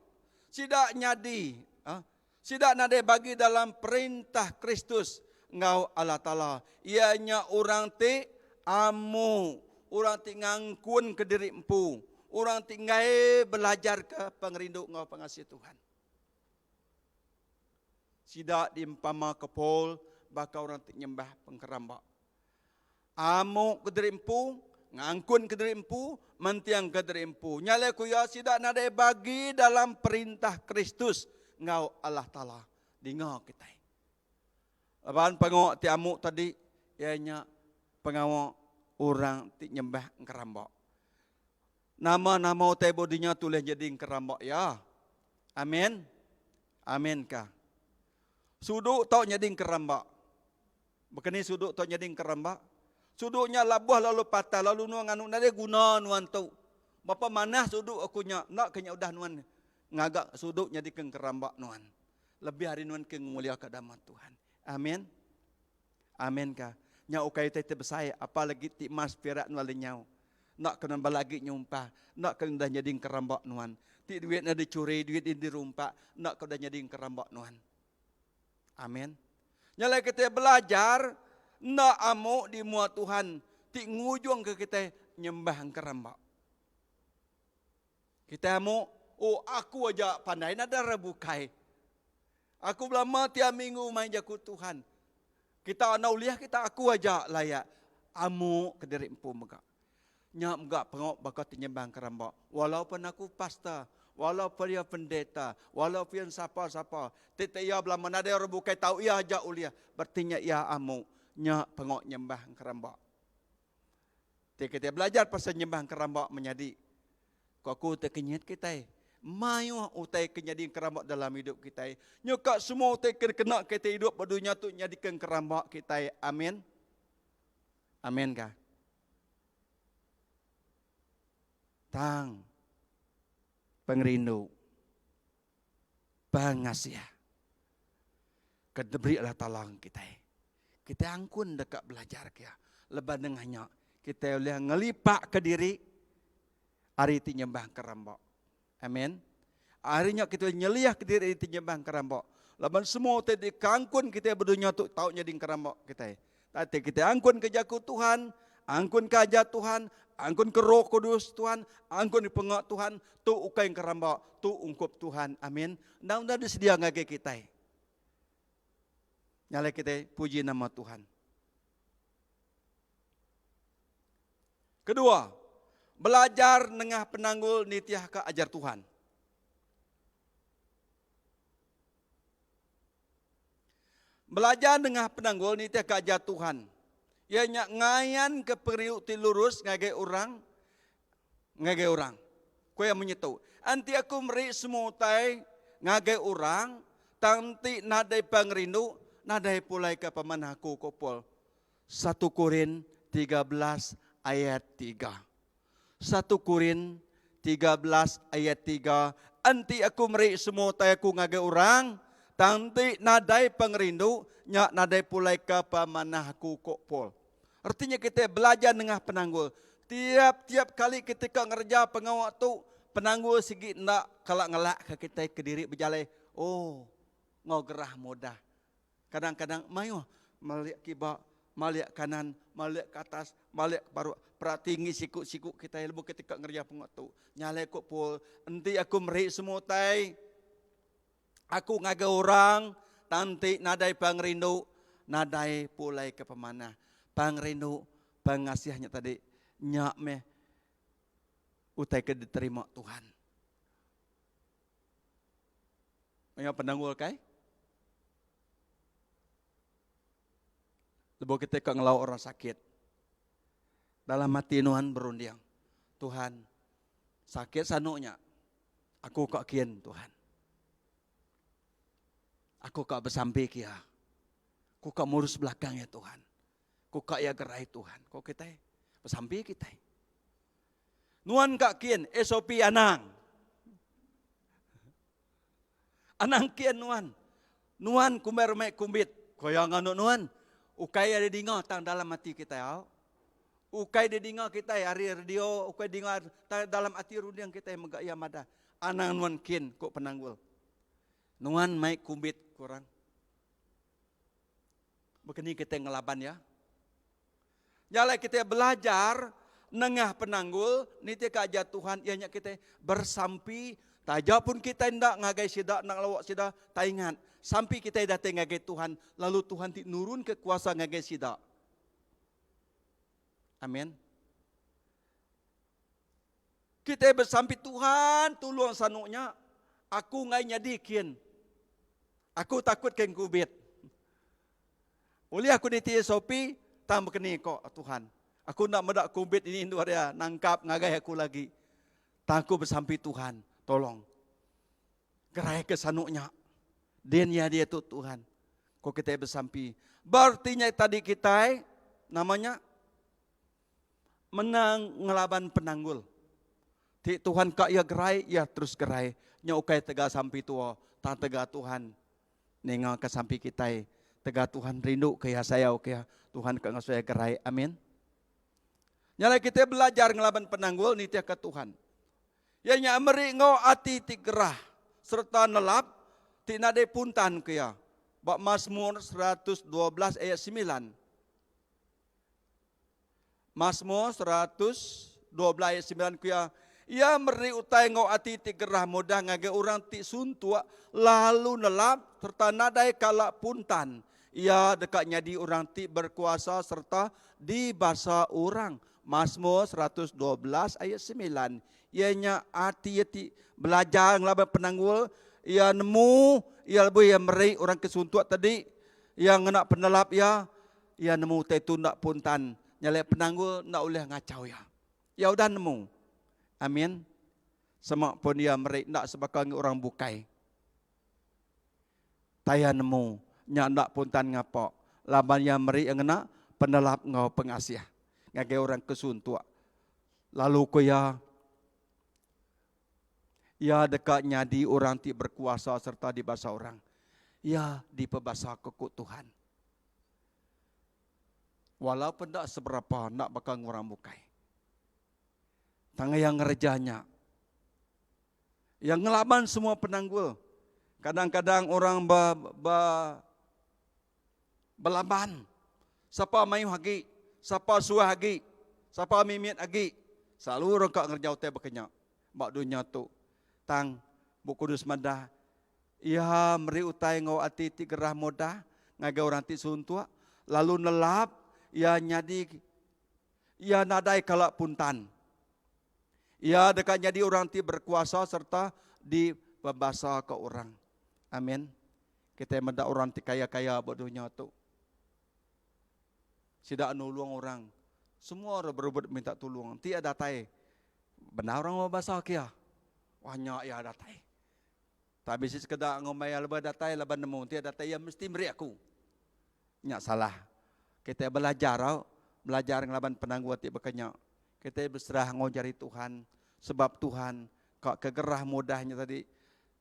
Sida nyadi, ha, sida nadai bagi dalam perintah Kristus enggau Allah Taala. Iya nya orang ti amu, orang ti ngangkun ke diri empu, orang ti enggai belajarka pengerindu enggau pengasih Tuhan. Sida diempamaka Paul baka orang ti nyembah pengkeramba. Amu ke diri empu, ngangkun ke diri empu, menting ke diri empu. Nya alai ku iya, sida nadai bagi dalam perintah Kristus enggau Allah Taala. Dinga kitai. Laban pengawa ti amu tadi iya nya pengawa orang ti nyembah engkeramba. Nama-nama utai ba dunya tu ulih nyadi engkeramba iya. Amin. Amin ka. Suduk tau nyadi engkeramba. Baka ni suduk tau nyadi engkeramba? Suduk nya labuh lalu patah lalu nuan nganu nadai guna nuan tu. Bapa manah suduk aku nya enda ke nya udah nuan ngaga suduk nyadi ke engkeramba nuan. Lebih ari nuan ke ngemuliaka nama Tuhan. Amin. Amin ka. Nya ukai utai ti besai apa lagi ti emas perak nuan lenyau. Enda ke nuan bala agi nyumpah, enda ke udah nyadi engkeramba nuan. Ti duit nya dicuri, duit nya dirumpak, enda ke udah nyadi engkeramba nuan. Amin. Nya alai kitai belajar enda amu di mua Tuhan ti ngujungka kitai nyembah engkeramba. Kitai amu, oh aku aja pandai nadai orang bukai. Aku belama tiap minggu mai jaku Tuhan. Kita enda ulih kita aku aja layak amu kediri empu mega. Nya mega pengawa baka ti nyembah keramba. Walaupun aku pastor, walaupun iya pendeta, walaupun iya sapa-sapa, ti ti iya belama nadai orang bukai tau iya aja ulih, bereti nya iya amu. Nya pengawa nyembah keramba. Ti kitai belajar pasal nyembah keramba menyadi. Ku aku ti kenyit kitai. Mayuh utai ke nyadi keramba dalam hidup kitai. Nyuka semua utai ke kena kitai hidup ba dunya tu nyadika keramba kitai. Amin. Amin ka. Tang pengerindu pengasih ke diberi Allah Taala kitai. Kitai angkun deka belajar ke iya. Leban nengah nya, kitai ulih ngelipakka diri ari ti nyembah keramba. Amin. Ari nya kitai ulih nyeliahka diri ari ti nyembah keramba. Laban semua utai ti kangkun kitai ba dunya tu tau nyadi keramba kitai. Tang ti kitai angkun ke jaku Tuhan, angkun ke ajar Tuhan, angkun ke Roh Kudus Tuhan, angkun ke penga Tuhan, tu ukai keramba, tu ungkup Tuhan. Amin. Endang udah disedia ngagai kitai. Nya alai kitai puji nama Tuhan. Kedua, Belajar nengah penanggul nitihka ajar Tuhan. Belajar nengah penanggul nitihka ajar Tuhan. Iya nya ngayanka pengerindu ti lurus ngagai orang ngagai orang. Ku iya munyi tu, Enti aku meri semua utai ngagai orang, tang enti nadai pengerindu, nadai pulai ke pemanah aku, ku Paul. Satu Korin 13 ayat 3. Satu Korin 13 ayat 3, Enti aku meri semua utai aku ngagai orang, tang enti nadai pengerindu, nya nadai pulai ke pemanah aku, ku Paul. Reti nya kitai belajar nengah penanggul. Tiap-tiap kali kitai ka ngereja pengawa tu, penanggul sigi enda kala ngelakka kitai kediri bejalai oh enggau gerah mudah. Kadang-kadang mayuh malik kiba, malik kanan, malik ke atas, malik ke baruh. Perati ngi siku-siku kitai lebuh kitai ka ngereja pengawa tu. Nya alai ku Paul, enti aku meri semua utai, Aku ngagai orang tang enti nadai pengerindu, nadai pulai ke pemanah. Pengerindu, pengasih nya tadi, nya meh utai ke diterima Tuhan. Mayuh penanggul kai. Lebuh kita ka ngelawa orang sakit, dalam ati nuan berunding, Tuhan, sakit sanu nya, Aku ka kin Tuhan. Aku ka besampi ke iya. Aku ka murus belakang iya Tuhan. Aku ka iya gerai Tuhan. Ko kitai besampi kitai. Nuan ka kin SOP anang. Anang kin nuan. Nuan kumbai remek kumbit. Ko iya nganu nuan. Ukai iya didinga tang dalam ati kitai au. Ukai didinga kitai ari radio, ukai dinga tang dalam ati runding kitai mega iya madah, anang nuan kin ku penanggul. Nuan mai kumbit ku orang. Baka ni kitai ngelaban iya? Nya alai kitai belajar nengah penanggul nitihka ajar Tuhan iya nya kitai bersampi taja pun kitai enda ngagai sida enda ngelawa sida tak ingat sampi kitai datai ngagai Tuhan lalu Tuhan ti nurunka kuasa ngagai sida. Amin. Kitai besampi Tuhan tulung sanu nya. Aku ngai nyadi kin. Aku takut ken kubit. Ulih aku niti SOP tang bekeni ko Tuhan. Aku enda meda kubit ini endur iya nangkap ngagai aku lagi. Tang aku besampi Tuhan tolong. Gerai ke sanu nya. Din iya diatu Tuhan. Ko kitai besampi. Berarti nya tadi kitai nama nya menang ngelaban penanggul. Ti Tuhan ka iya gerai, iya terus gerai. Nya ukai tega sampi tua, tang tega Tuhan ninga ke sampi kitai. Tega Tuhan rindu ke iya, sayau ke iya. Tuhan ka ngasuh iya gerai. Amin. Nya alai kitai belajar ngelaban penanggul nitihka Tuhan. Iya nya meri enggau ati ti gerah sereta nelap ti nadai puntan ke iya. Ba Masmur 112 ayat 9. Masmur 112 ayat 9 ku iya, Iya meri utai enggau ati ti gerah mudah ngagai orang ti suntuk lalu nelap sereta nadai kala puntan. Iya deka nyadi orang ti berkuasa sereta dibasa orang. Masmur 112 ayat 9 iya nya ati iya ti belajar ngelaban penanggul, iya nemu iya lebuh iya meri orang ke suntuk tadi, iya ngena penelap iya, iya nemu utai tu enda puntan nyalai penanggul enda ulih ngachau iya. Iya udah nemu. Amin. Sema pun iya meri enda sebaka enggau orang bukai. Taya nemu nya enda puntan ngapa laban iya meri iya ngena penelap enggau pengasih ngagai orang ke suntuk. Lalu ku iya, iya deka nyadi orang ti berkuasa sereta dibasa orang. Iya dipebasaka ku Tuhan. Walaupun enda seberapa enda baka enggau orang bukai. Tang iya ngereja nya. Iya ngelaban semua penanggul. Kadang-kadang orang ba, ba belaban. Sapa mayuh agi, sapa suah agi, sapa mimit agi. Selalu orang ka ngereja utai baka nya ba dunya tu. Tang Bup Kudus madah, Iya meri utai enggau ati ti gerah mudah ngagai orang ti suntuk, lalu nelap iya nyadi iya nadai kala puntan. Iya deka nyadi orang ti berkuasa sereta dipebasaka orang. Amin. Kitai meda orang ti kaya-kaya ba dunya tu. Sida nulung orang. Semua orang berebut minta tulung. Enti iya datai, bendar orang bebasa ke iya. Wah nya iya datai. Tak bisi sekeda ngumbai iya lebuh datai laban nemu enti iya datai iya mesti meri aku. Nya salah. Kitai belajar au, belajar ngelaban penanggul ti baka nya. Kitai beserah enggau jari Tuhan sebab Tuhan ka ke gerah mudah nya tadi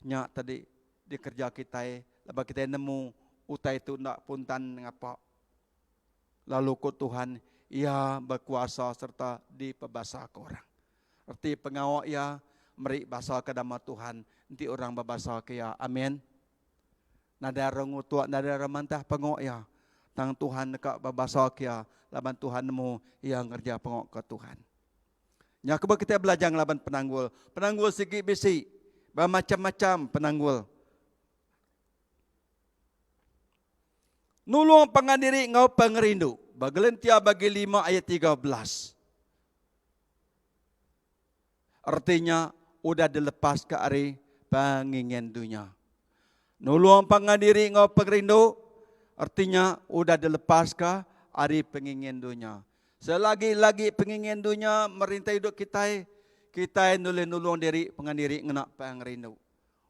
nya tadi dikereja kitai laban kitai nemu utai tu enda puntan ngapa. Lalu ku Tuhan, Iya bekuasa sereta dipebasaka orang. Reti pengawa iya meri basa ke nama Tuhan enti orang bebasaka iya. Amin. Nadai orang ngutuk, nadai orang mantah pengok iya. Tang Tuhan deka bebasa ke iya laban Tuhan nemu iya ngereja pengok ke Tuhan. Nya kebuah kitai belajar ngelaban penanggul. Penanggul sigi bisi bemacham-macham penanggul. Nulung pangan diri enggau pengerindu. Ba Galantia bagi lima ayat 13. Reti nya udah dilepaska ari pengingin dunya. Nulung pangan diri enggau pengerindu reti nya udah dilepaska ari pengingin dunya. Selagi-lagi pengingin dunya merintah idup kitai, kitai nulih nulung diri pangan diri ngena pengerindu.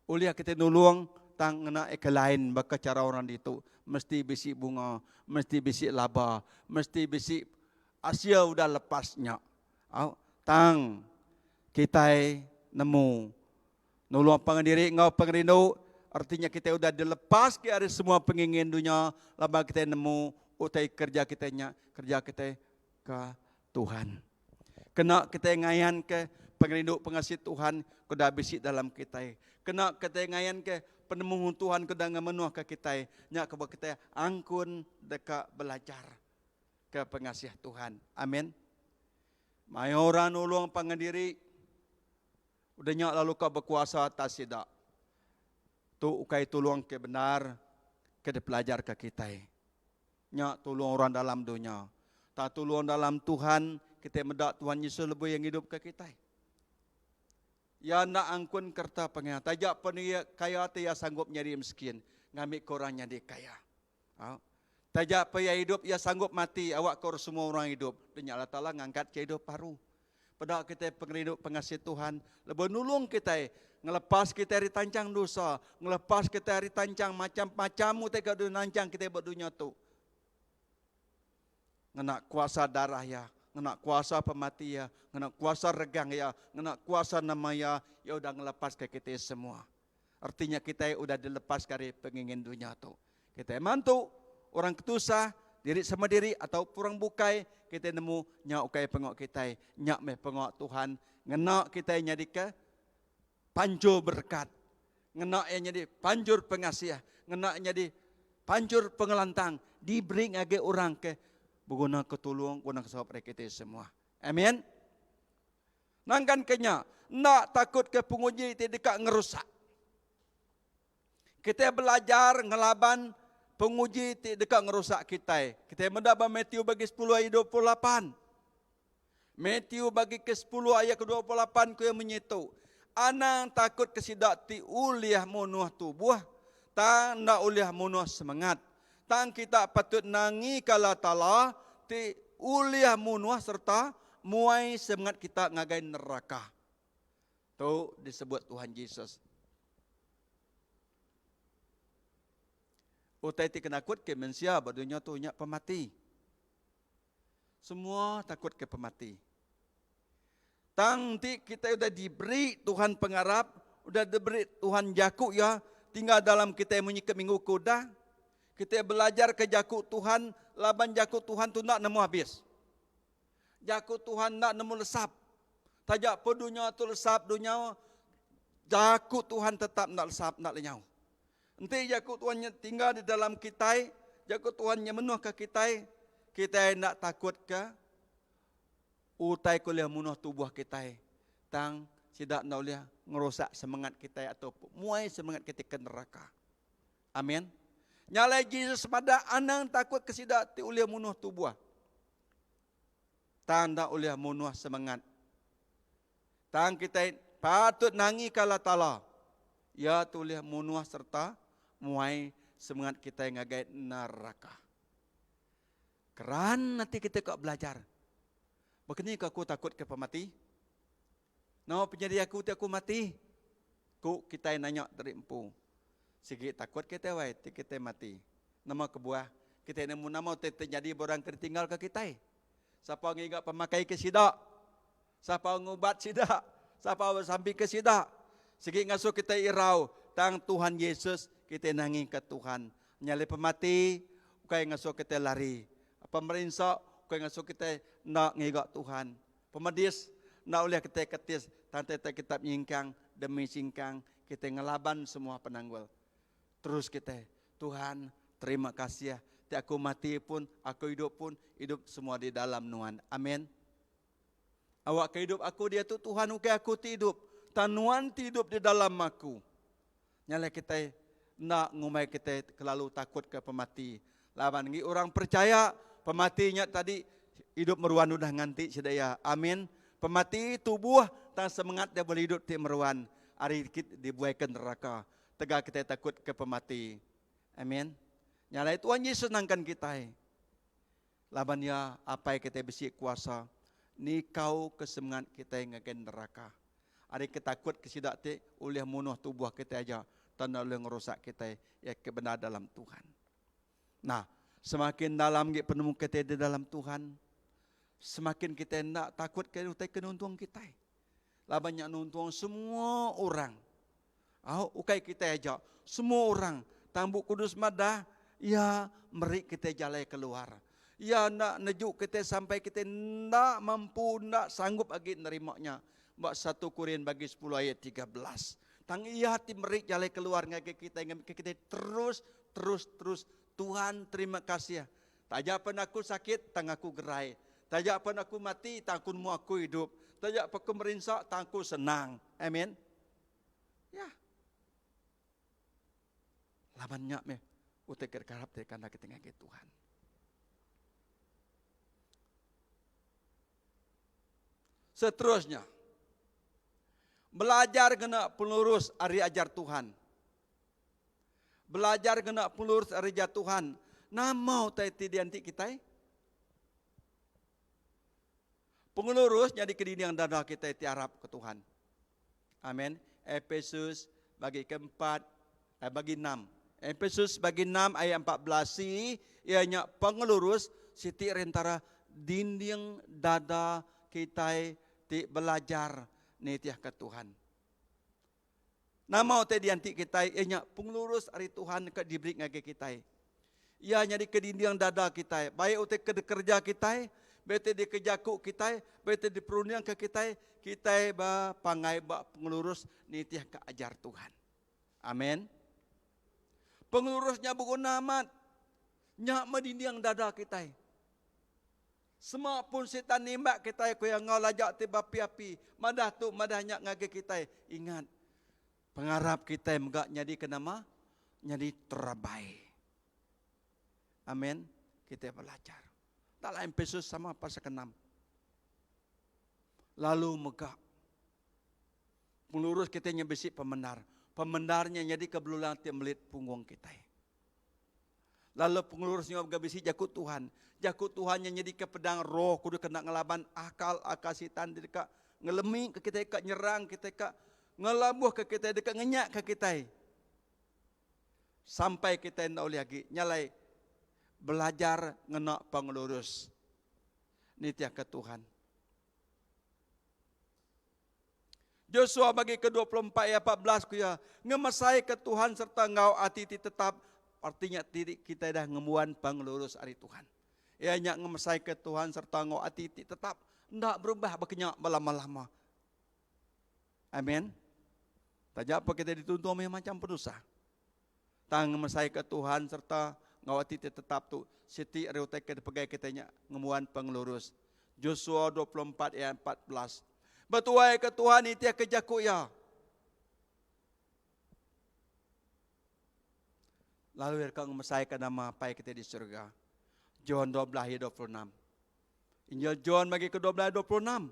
Ulih kitai nulung tang ngena eka lain baka chara orang ditu, mesti bisi bunga, mesti bisi laba, mesti bisi asil udah lepas nya. Au, tang kitai nemu nulung pangan diri enggau pengerindu reti nya kitai udah dilepaska ari semua pengingin dunya laban kitai nemu utai kereja kitai nya kereja kitai ke Tuhan. Kena kitai ngayanka pengerindu pengasih Tuhan ke udah bisi dalam kitai. Kena kitai ngayanka penemu Tuhan ke udah ngemenuhka kitai. Nya kebuah kitai angkun deka belajar. ke pengasih Tuhan. Amin. Mayuh orang nulung pangan diri, udah nya lalu ka bekuasa atas sida. Tu ukai tulung ke bendar ke dipelajarka kitai. Nya tulung orang dalam dunya. Tang tulung dalam Tuhan, kitai meda Tuhan Yesus lebuh iya ngidupka kitai. Iya enda angkun kereta pengawa. Taja pen iya kaya ti iya sanggup nyadi miskin ngambika orang nyadi kaya. Au. Taja pa iya idup, iya sanggup mati awakka orang semua orang idup. Nya Allah Taala ngangkatka idup baru. Peda kitai pengerindu pengasih Tuhan lebuh nulung kitai ngelepas kitai ari tanchang dosa, ngelepas kitai ari tanchang macham-macham utai ke udah nanchang kitai ba dunya tu. Ngena kuasa darah iya, ngena kuasa pemati iya, ngena kuasa regang iya, ngena kuasa nama iya, iya udah ngelepaska kitai semua. Reti nya kitai udah dilepaska ari pengingin dunya tu. Kitai mantu orang ke tusah, diri sama diri atau orang bukai, kitai nemu nya ukai pengawa kitai, nya meh pengawa Tuhan ngena kitai nyadika panjur berekat, ngena iya nyadi panjur pengasih, ngena iya nyadi panjur pengelantang diberi ngagai orang ke begunaka tulung, begunaka saup ari kitai semua. Amen. Nangkan ke nya, enda takut ke penguji ti deka ngerusak. Kitai belajar ngelaban penguji ti deka ngerusak kitai. Kitai meda ba Matthew bagi sepuluh ayat 28. Matthew bagi ke sepuluh ayat ke 28 ku iya munyi tu, Anang takut ke sida ti ulih munuh tubuh, tang enda ulih munuh semengat. Tang kita patut nangika Allah Taala ti ulih munuh sereta muai semengat kita ngagai neraka. Tu disebut Tuhan Jesus. Utai ti kenakut ke mensia ba dunya tu nya pemati. Semua takut ke pemati. Tang enti kitai udah diberi Tuhan pengarap, udah diberi Tuhan jaku iya, tinggal dalam kitai munyi ke minggu ke udah, kitai belajarka jaku Tuhan laban jaku Tuhan tu enda nemu abis. Jaku Tuhan enda nemu lesap. Taja pun dunya tu lesap dunya, jaku Tuhan tetap enda lesap enda lenyau. Enti jaku Tuhan nya tinggal di dalam kitai, jaku Tuhan nya menuhka kitai, kitai enda takutka utai ke ulih munuh tubuh kitai. Tang sida enda ulih ngerusak semengat kitai atau muai semengat kitai ke neraka. Amin. Nya alai Jesus madah anang takut ke sida ti ulih munuh tubuh. Tang enda ulih munuh semengat. Tang kitai patut nangika Allah Taala. Iya tulih munuh sereta muai semengat kitai ngagai neraka. Keran ati kitai ka belajar. Baka ni ka aku takut ke pemati? Nama penyadi aku ti aku mati? Ku kitai nanya diri empu. Sigi takut kitai wai ti kitai mati. Nama kebuah? Kitai nemu nama utai ti nyadi ba orang ke ditinggalka kitai. Sapa ngiga pemakai ke sida? Sapa ngubat sida? Sapa besampi ke sida? Sigi ngasuh kitai irau tang Tuhan Yesus kitai nangika Tuhan. Nyalai pemati ukai ngasuh kitai lari. Pemerinsa ukai ngasuh kitai enda ngiga Tuhan. Pemedis enda ulih kitai ketis tang kitai tetap nyingkang demi singkang kitai ngelaban semua penanggul. Terus kitai, Tuhan, terima kasih ti aku mati pun, aku idup pun, idup semua di dalam Nuan. Amin. Awakka idup aku diatu Tuhan ukai aku ti idup, tang Nuan ti idup di dalam aku. Nya alai kitai enda ngumbai kitai kelalu takut ke pemati. Laban enggi orang percaya pemati nya tadi idup meruan udah nganti sida iya. Amin. Pemati tubuh tang semengat dia boleh idup ti meruan ari dibuai ke neraka. Tegal kitai takut ke pemati. Amin. Nya alai Tuhan Yesus nangkan kitai. Laban iya Apai kitai bisi kuasa nikau ke semengat kitai ngagai neraka. Ari ke takut ke sida ti ulih munuh tubuh kitai aja tang enda ulih ngerusak kitai iya ke bendar dalam Tuhan. Nah, semakin dalam agi penemu kitai di dalam Tuhan, semakin kitai enda takut ke utai ke nuntung kitai. Laban nya nuntung semua orang. Au, ukai kitai aja, semua orang. Tang Bup Kudus madah, Iya meri kitai jalai keluar. Iya enda neju kitai sampai kitai enda mampu, enda sanggup agi nerima nya. Ba satu Korin bagi sepuluh ayat 13. Tang Iya ti meri jalai keluar ngagai kitai ngambika kitai terus, terus, terus, Tuhan terima kasih. Taja pen aku sakit, tang aku gerai. Taja pen aku mati, tang aku nemu aku idup. Taja pen aku merinsa, tang aku senang. Amen. Ya. Laban nya meh utai ke dikarap ti kanda kita ngagai Tuhan. Seterusnya, belajar kena pengelurus ari ajar Tuhan. Belajar kena pengelurus ari ajar Tuhan. Nama utai ti dianti kitai? Pengelurus nyadi kedinding dada kitai ti arap ke Tuhan. Amen. Epesus bagi keempat eh, bagi enam. Epesus bagi enam ayat 14 si iya nya pengelurus siti rentara dinding dada kitai ti belajar nitihka Tuhan. Nama utai dianti kitai iya nya pengelurus ari Tuhan ke diberi ngagai kitai. Iya nyadi ke dinding dada kitai. Baik utai ke dikereja kitai, baik utai dikejaku kitai, baik utai diperundingka kitai, kitai bepanggai ba pengelurus nitihka ajar Tuhan. Amen. Pengelurus nya beguna amat. Nya meh dinding dada kitai. Sema pun Sitan nimbak kitai ku iya enggau laja ti beapi-api, madah tu madah nya ngagai kitai. Ingat, Pengarap kitai mega nyadika nama? Nyadi terabai. Amin. Kitai belajar. Dalam Epesus sama pasal keenam. Lalu mega pengelurus kitai nya bisi pemendar. Pemendar nya nyadika belulang ti melit punggung kitai. Lalu pengelurus nya mega bisi jaku Tuhan. Jaku Tuhan nya nyadika pedang roh kudus kena ngelaban akal-akal sitan ti deka ngelemi ke kitai ka nyerang kitai ka Ngelabuhka kitai deka ngenyakka kitai sampai kitai enda ulih agi nyalai belajar ngena pengelurus nitihka Tuhan. Joshua bagi ke 24 ayat 14 ku iya, ngemesaika Tuhan serta enggau ati ti tetap, artinya ti kitai dah ngembuan pengelurus ari Tuhan. Iya nya ngemesaika Tuhan serta enggau ati ti tetap, enda berubah bekenya belama-lama. Amen. Taja pa kitai dituntung mayuh macham penusah. Tang ngemesaika Tuhan sereta enggau ati ti tetap tu siti ari utai ke dipegai kitai nya ngembuan pengelurus. Josua 24 ayat 14. Betuaika Tuhan nitihka jaku iya. Lalu iya deka ngemesaika nama Apai kitai di surga. John 12 ayat 26. Injil John bagi ke-12 ayat 26.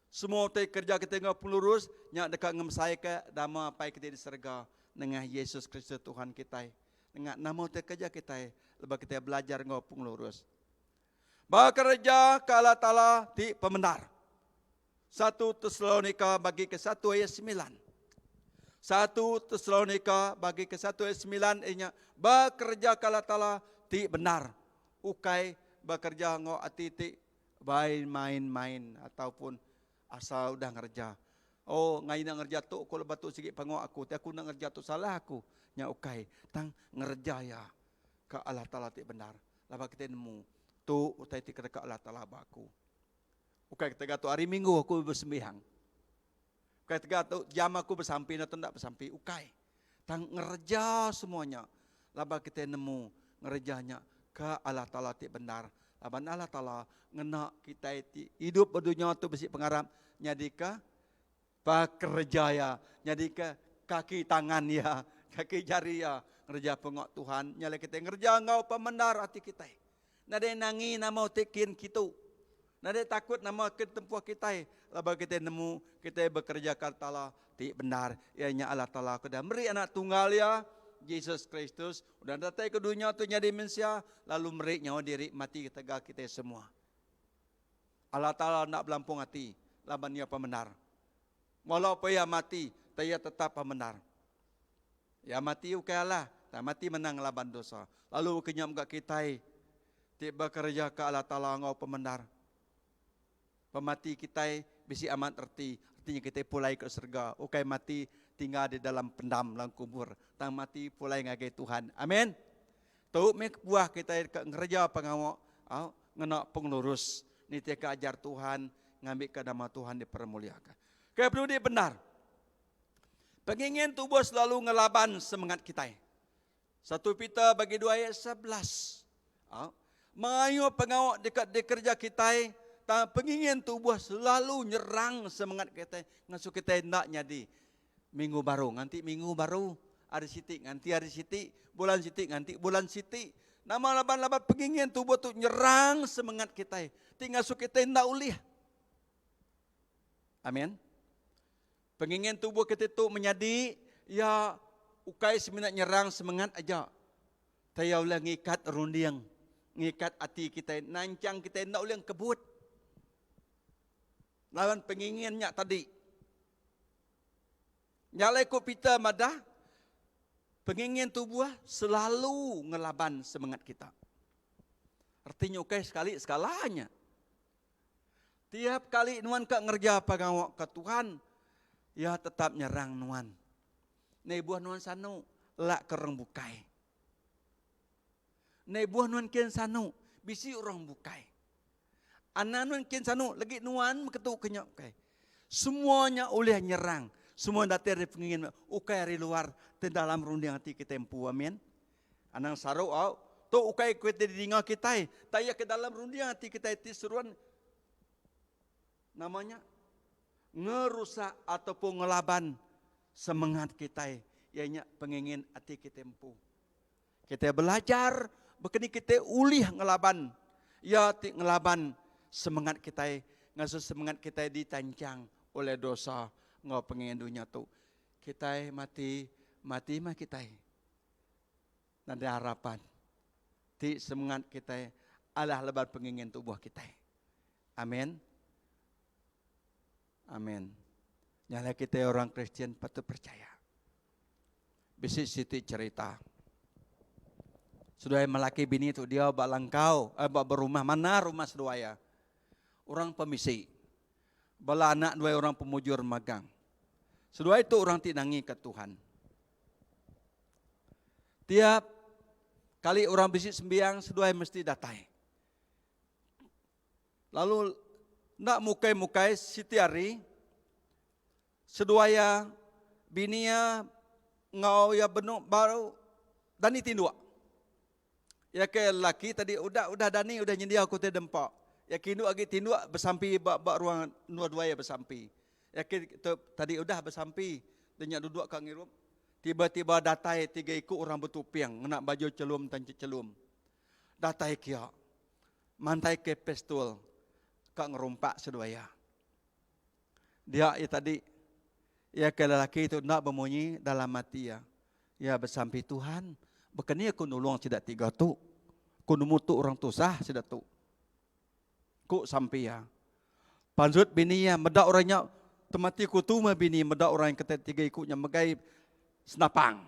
Semua utai kerja kita enggau pengelurus nya deka ngemesaika nama Apai kita di serega nengah Yesus Kristus Tuhan kitai. Nengah nama utai kerja kitai lebuh kitai belajar enggau pengelurus. Bekereja ke Allah Taala ti pemendar. Satu Tesalonika bagi ke satu ayat sembilan. Satu Tesalonika bagi ke satu ayat sembilan inya bekereja ke Allah Taala ti benar. Ukai bekereja enggau ati ti bai main-main ataupun asal udah ngereja. Oh, ngai enda ngereja tu ku lebuh tu sigi pengawa aku. Ti aku enda ngereja tu salah aku. Nya ukai. Tang ngereja iya ke Allah Taala ti bendar. Laban kitai nemu tu utai ti kedeka Allah Taala ba aku. Ukai ketegal tu hari minggu aku besembiang. Ukai ketegal tu jam aku besampi enda tu enda besampi. Ukai. Tang ngereja semua nya laban kitai nemu ngereja nya ke Allah Taala ti bendar. Laban Allah Taala ngena kitai ti idup ba dunya tu bisi pengarap nyadika Pekereja iya nyadika kaki tangan iya, kaki jari iya ngereja pengawa Tuhan. Nya alai kitai ngereja enggau pemendar ati kitai. Nadai nangi nama ti kin kitu. Nadai takut nama ke ditempuh kitai laban kitai nemu kitai bekereja ke Allah Taala ti bendar iya nya Allah Taala ke udah meri anak tunggal iya Jesus Kristus udah datai ke dunya tu nyadi mensia lalu meri nyawa diri mati ketegal kitai semua. Allah Taala enda belampung ati laban Iya pemendar. Walaupun Iya mati, tang Iya tetap pemendar. Iya mati ukai alah, tang mati menang ngelaban dosa. Lalu ke nya mega kitai ti bekereja ke Allah Taala enggau pemendar. Pemati kitai bisi amat reti, reti nya kitai pulai ke serega, ukai mati tinggal di dalam pendam dalam kubur, tang mati pulai ngagai Tuhan. Amen. Tu meh kebuah kitai deka ngereja pengawa au ngena pengelurus nitihka ajar Tuhan ngambika nama Tuhan dipermuliaka. Ke penudi bendar, pengingin tubuh selalu ngelaban semengat kitai. Satu Peter bagi dua ayat 11. Au, mayuh pengawa deka dikereja kitai tang pengingin tubuh selalu nyerang semengat kitai ngasuh kitai enda nyadi. Minggu baru nganti minggu baru, hari siti nganti hari siti, bulan siti nganti bulan siti. Nama laban laban pengingin tubuh tu nyerang semengat kitai ti ngasuh kitai enda ulih. Amin. Pengingin tubuh kitai tu menyadi iya ukai semina nyerang semengat aja. Tang iya ulih ngikat runding, ngikat ati kitai, nanchang kitai enda ulih engkebut. Laban pengingin nya tadi. Nya alai ku Peter madah, pengingin tubuh selalu ngelaban semengat kita. Reti nya ukai sekali sekala nya. Tiap kali nuan ka ngereja pengawa ke Tuhan, iya tetap nyerang nuan. Nei buah nuan sanu, lak ke orang bukai. Nei buah nuan kin sanu, bisi orang bukai. Anak nuan kin sanu legi nuan meketu ke nya ukai. Semua nya ulih nyerang. Semua datai ari pengingin ukai ari luar ti dalam runding ati kitai empu. Amin. Anang saru au. Tu ukai ku ti didinga kitai. Tak iya ke dalam runding ati kitai ti seruan nama nya ngerusak ataupun ngelaban semengat kitai iya nya pengingin ati kitai empu. Kitai belajar baka ni kitai ulih ngelaban iya ti ngelaban semengat kitai ngasuh semengat kitai ditanchang oleh dosa enggau pengingin dunya tu. Kitai mati, mati meh kitai. Nadai harapan ti semengat kitai alah laban pengingin tubuh kitai. Amin. Amin. Nya alai kitai orang Kristian patut percaya. Bisi siti cherita. Seduai melaki bini tu diau ba langkau eh, ba berumah mana rumah seduai iya. Orang pemisi. Bala anak duai orang pemujur magang. Seduai tu orang ti nangika Tuhan. Tiap kali orang bisi sembiang seduai mesti datai. Lalu enda mukai-mukai siti hari seduai iya bini iya enggau iya benung baru dani tinduk. Iya ke lelaki tadi udah udah dani udah nyendia ku ti dempa. Iya ke indu agi tinduk besampi ba ba ruang endur duai iya besampi. Iya ke tu tadi udah besampi dia nya duduk ka ngirup tiba-tiba datai tiga iku orang betuping ngena baju chelum tan chelum. Datai kia. Mantai ke pistol ka ngerumpak seduai iya. Dia iya tadi iya ke lelaki tu enda bemunyi dalam ati iya. Iya besampi Tuhan, baka ni aku nulung sida tiga tu? Aku nemu tu orang tusah sida tu. Ku sampi iya. Pansut bini iya meda orang nya temati kutu meh bini meda orang ke tiga iku nya megai senapang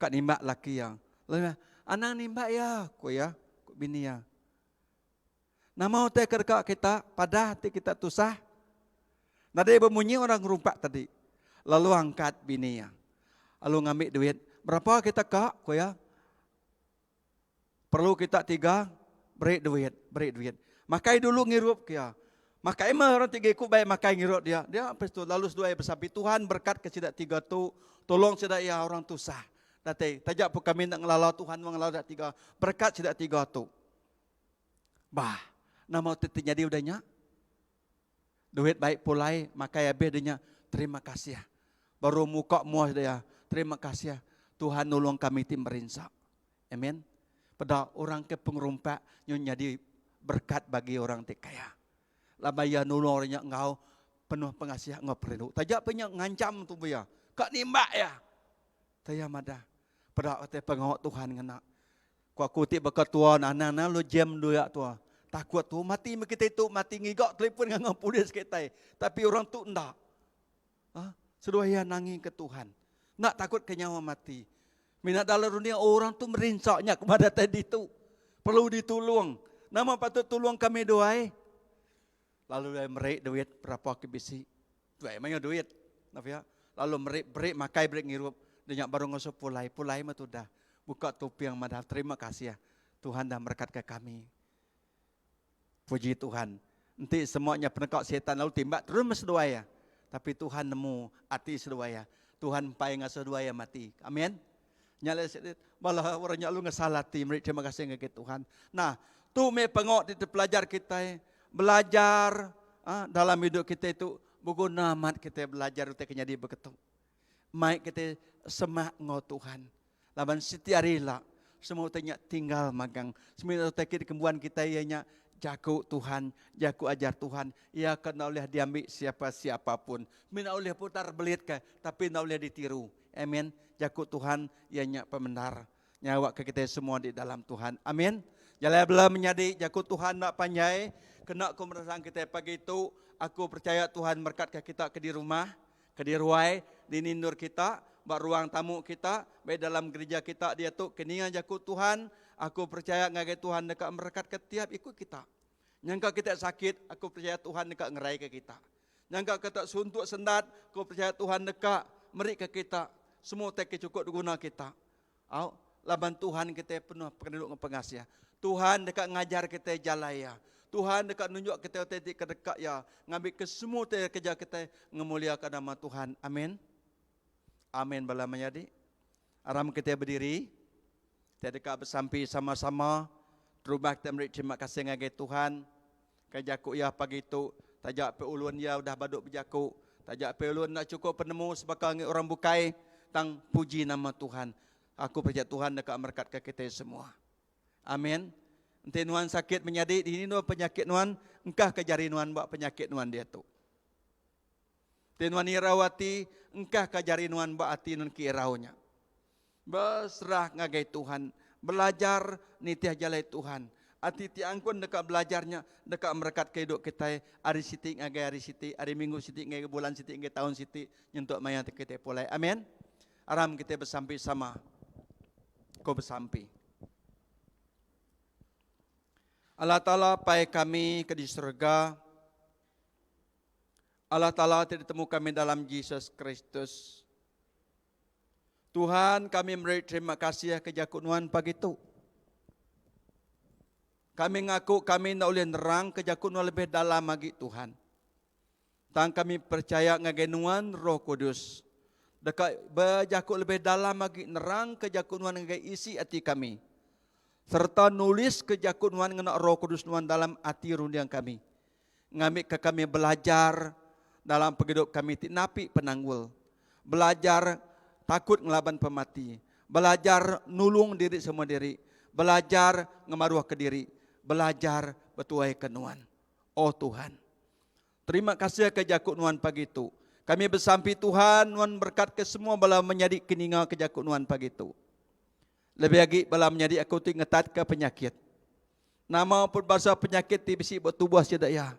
ka nimbak laki iya. Lalu iya, anang nimbak iya, ku iya, ku bini iya. Nama utai ke deka kita padah ti kita tusah? Nadai bemunyi orang ngerumpak tadi. Lalu angkat bini iya. Lalu ngambi duit. Berapa kita ka? Ku iya. Perlu kita tiga, beri duit, beri duit. Makai dulu ngirup ke iya. Makai meh orang tiga iku bai makai ngirup dia. Dia lepas tu lalu seduai besampi Tuhan berkat ke sida tiga tu, tolong sida iya orang tusah. Datai taja pun kami enda ngelala Tuhan ngelala sida tiga, berkat sida tiga tu. Bah, nama utai ti nyadi udah nya? Duit baik pulai, makai abis dah nya. Terima kasih. Baru muka mua sida iya. Terima kasih Tuhan nulung kami ti merinsa. Amen. Peda orang ke pengerumpak nyu nyadi berkat bagi orang ti kaya. Laban iya nulung orang nya enggau penuh pengasih enggau perindu. Taja pun nya ngancam tubuh iya. Ka nimbak iya. Taya madah, peda utai pengawa Tuhan ngena. Ku aku ti baka tua anang anang lu jam duya tua. Takut tu mati meh kitai tu mati ngiga telefon ngangau polis kitai. Tapi orang tu enda. Ha? Seduai iya nangi ke Tuhan. Enda takut ke nyawa mati. Mina dalam runding orang tu merinsa nya kepada tadi tu. Perlu ditulung. Nama patut tulung kami duai? Lalu dia meri duit berapa ke bisi. Tuai mayuh duit. Lalu meri beri makai beri ngirup. Dia nya baru ngasuh pulai. Pulai mah tudah. Buka tuping madah terima kasih Tuhan dah merekatka kami. Puji Tuhan. Enti semua nya peneka setan lalu timbak terus meh seduai iya. Tapi Tuhan nemu ati seduai iya. Tuhan empai ngasuh seduai iya mati. Amin. Nya alai bala orang nya lalu ngesal ati meri terima kasih ngagai Tuhan. Nah, tu meh pengok ti dipelajar kitai. Belajar ha, dalam hidup kitai tu beguna amat kitai belajar utai ke nyadi beketu. Mai kitai semak enggau Tuhan. Laban siti hari ila semua utai nya tinggal magang. Semina utai ke dikembuan kitai iya nya jaku Tuhan, jaku ajar Tuhan. Iya ke enda ulih diambi siapa-siapa pun. Mina ulih putar belit ke tapi enda ulih ditiru. Amen. Jaku Tuhan iya nya pemendar. Nyawa ke kitai semua di dalam Tuhan. Amin. Jalai bela menyadi jaku Tuhan enda panjai kena ku meransang kitai pagi tu. Aku percaya Tuhan merekatka kita ke di rumah, ke di ruai, di nindur kita, ba ruang tamu kita, baik dalam gerija kita diatu ke ninga jaku Tuhan. Aku percaya ngagai Tuhan deka merekatka tiap iku kita. Nyangka kita sakit, aku percaya Tuhan deka ngeraika kita. Nyangka ke tak suntuk sendat, aku percaya Tuhan deka meri ke kita semua utai ke cukup diguna kita. Au, laban Tuhan kita penuh pengerindu enggau pengasih. Tuhan deka ngajar kita jalai iya. Tuhan deka nunjuk kita utai ti kedeka iya, ngambika semua utai kereja kita ngemuliaka nama Tuhan. Amin. Amin bala menyadi. Aram kita bediri. Kita deka besampi sama-sama. Terubah kita meri terima kasih ngagai Tuhan. Ke jaku iya pagi tu, taja pe ulun iya udah badu bejaku, taja pe ulun enda chukup penemu sebaka enggau orang bukai, tang puji nama Tuhan. Aku pechaya Tuhan deka merekatka kitai semua. Amin. Enti nuan sakit menyadi dini nuan penyakit nuan, engkahka jari nuan ba penyakit nuan diatu. Enti nuan irau ati, engkahka jari nuan ba ati nuan ke irau nya. Beserah ngagai Tuhan. Belajar nitih jalai Tuhan. Ati ti angkun deka belajar nya deka merekatka idup kitai ari siti ngagai hari siti, ari minggu siti ngagai bulan siti ngagai taun siti nyentuk maya ti kitai pulai. Amin. Aram kitai besampi sama. Ko besampi. Allah Taala Pai kami ke di serega, Allah Taala ti ditemu kami dalam Jesus Kristus. Tuhan kami meri terima kasih ke jaku nuan pagi tu. Kami ngaku kami enda ulih nerang ke jaku nuan lebih dalam agi Tuhan. Tang kami percaya ngagai nuan Roh Kudus deka bejaku lebih dalam agi nerang ke jaku nuan ngagai isi ati kami. Sereta nulis ke jaku nuan ngena Roh Kudus nuan dalam ati runding kami. Ngambika kami belajar dalam pengidup kami ti napi penanggul, belajar takut ngelaban pemati, belajar nulung diri sama diri, belajar ngemaruhka diri, belajar betuaika Nuan. O Tuhan. Terima kasih ke jaku nuan pagi tu. Kami besampi Tuhan nuan berkat ke semua bala menyadi ke ninga ke jaku nuan pagi tu. Lebih agi bala menyadi aku ti ngetat ke penyakit. Nama pun bansa penyakit ti bisi ba tubuh sida iya.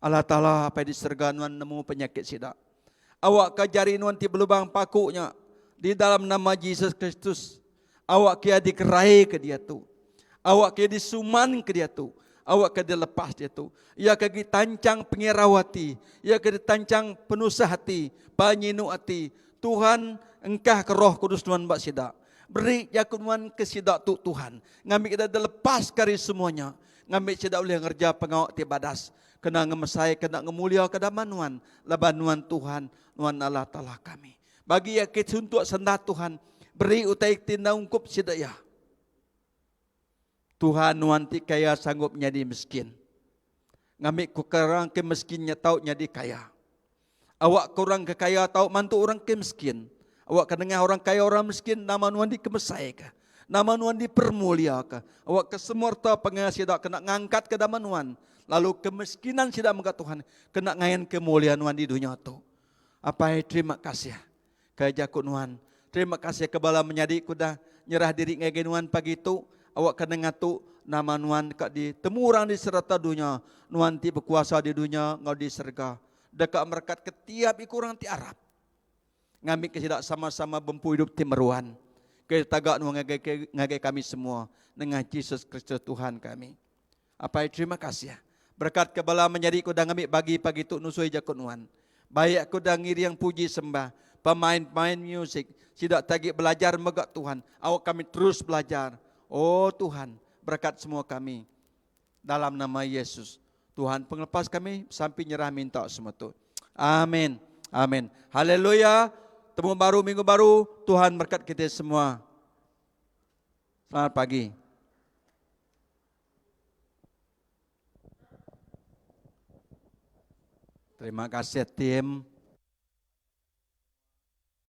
Allah Taala Apai di serega nuan nemu penyakit sida. Awakka jari nuan ti belubang paku nya di dalam nama Jesus Kristus awakka iya dikeraika diatu. Awakka iya disumanka diatu. Awakka dilepas diatu. Iya ke agi tanchang pengirau ati, iya ke ditanchang penusah ati, penyinu ati. Tuhan engkahka Roh Kudus nuan ba sida. Beri jaku nuan ke sida tu Tuhan, ngambika sida dilepaska ari semua nya. Ngambi sida ulih ngereja pengawa ti badas, kena ngemesai kena ngemuliaka dama Nuan, laban Nuan Tuhan, Nuan Allah Taala kami. Bagi iya ke suntuk sendat Tuhan, beri utai ti enda ungkup sida iya. Tuhan Nuan ti kaya sanggup nyadi miskin. Ngambi ku ke orang ke miskin nya tau nyadi kaya. Awak ke orang ke kaya tau mantu orang ke miskin. Awak ke nengah orang kaya orang miskin nama nuan dikemesaika. Nama nuan dipermuliaka. Awak ke semua reta pengaya sida kena ngangkatka nama nuan. Lalu kemiskinan sida mega Tuhan kena ngayan kemulia nuan di dunya tu. Apai terima kasih ke jaku nuan. Terima kasih ke bala menyadi ke udah nyerah diri ngagai nuan pagi tu. Awak ke nengah tu nama nuan ka ditemu orang di serata dunya. Nuan ti bekuasa di dunya enggau di serega. Deka merekatka tiap iku orang ti arap. Ngambika sida sama-sama bempu idup ti meruan. Ke ditaga nuan ngagai ngagai kami semua nengah Jesus Kristus Tuhan kami. Apai terima kasih. Berekatka bala menyadi ke udah ngambi bagi pagi tu nusui jaku nuan. Baik ke udah ngiring puji sembah, pemain-pemain musik, sida ti agi belajar mega Tuhan. Awak kami terus belajar. Oh Tuhan, berekat semua kami. Dalam nama Yesus, Tuhan pengelepas kami, sampi nyerah minta semua tu. Amin. Amin. Haleluya. Temu baru minggu baru. Tuhan berkat kita semua. Selamat pagi. Terima kasih tim.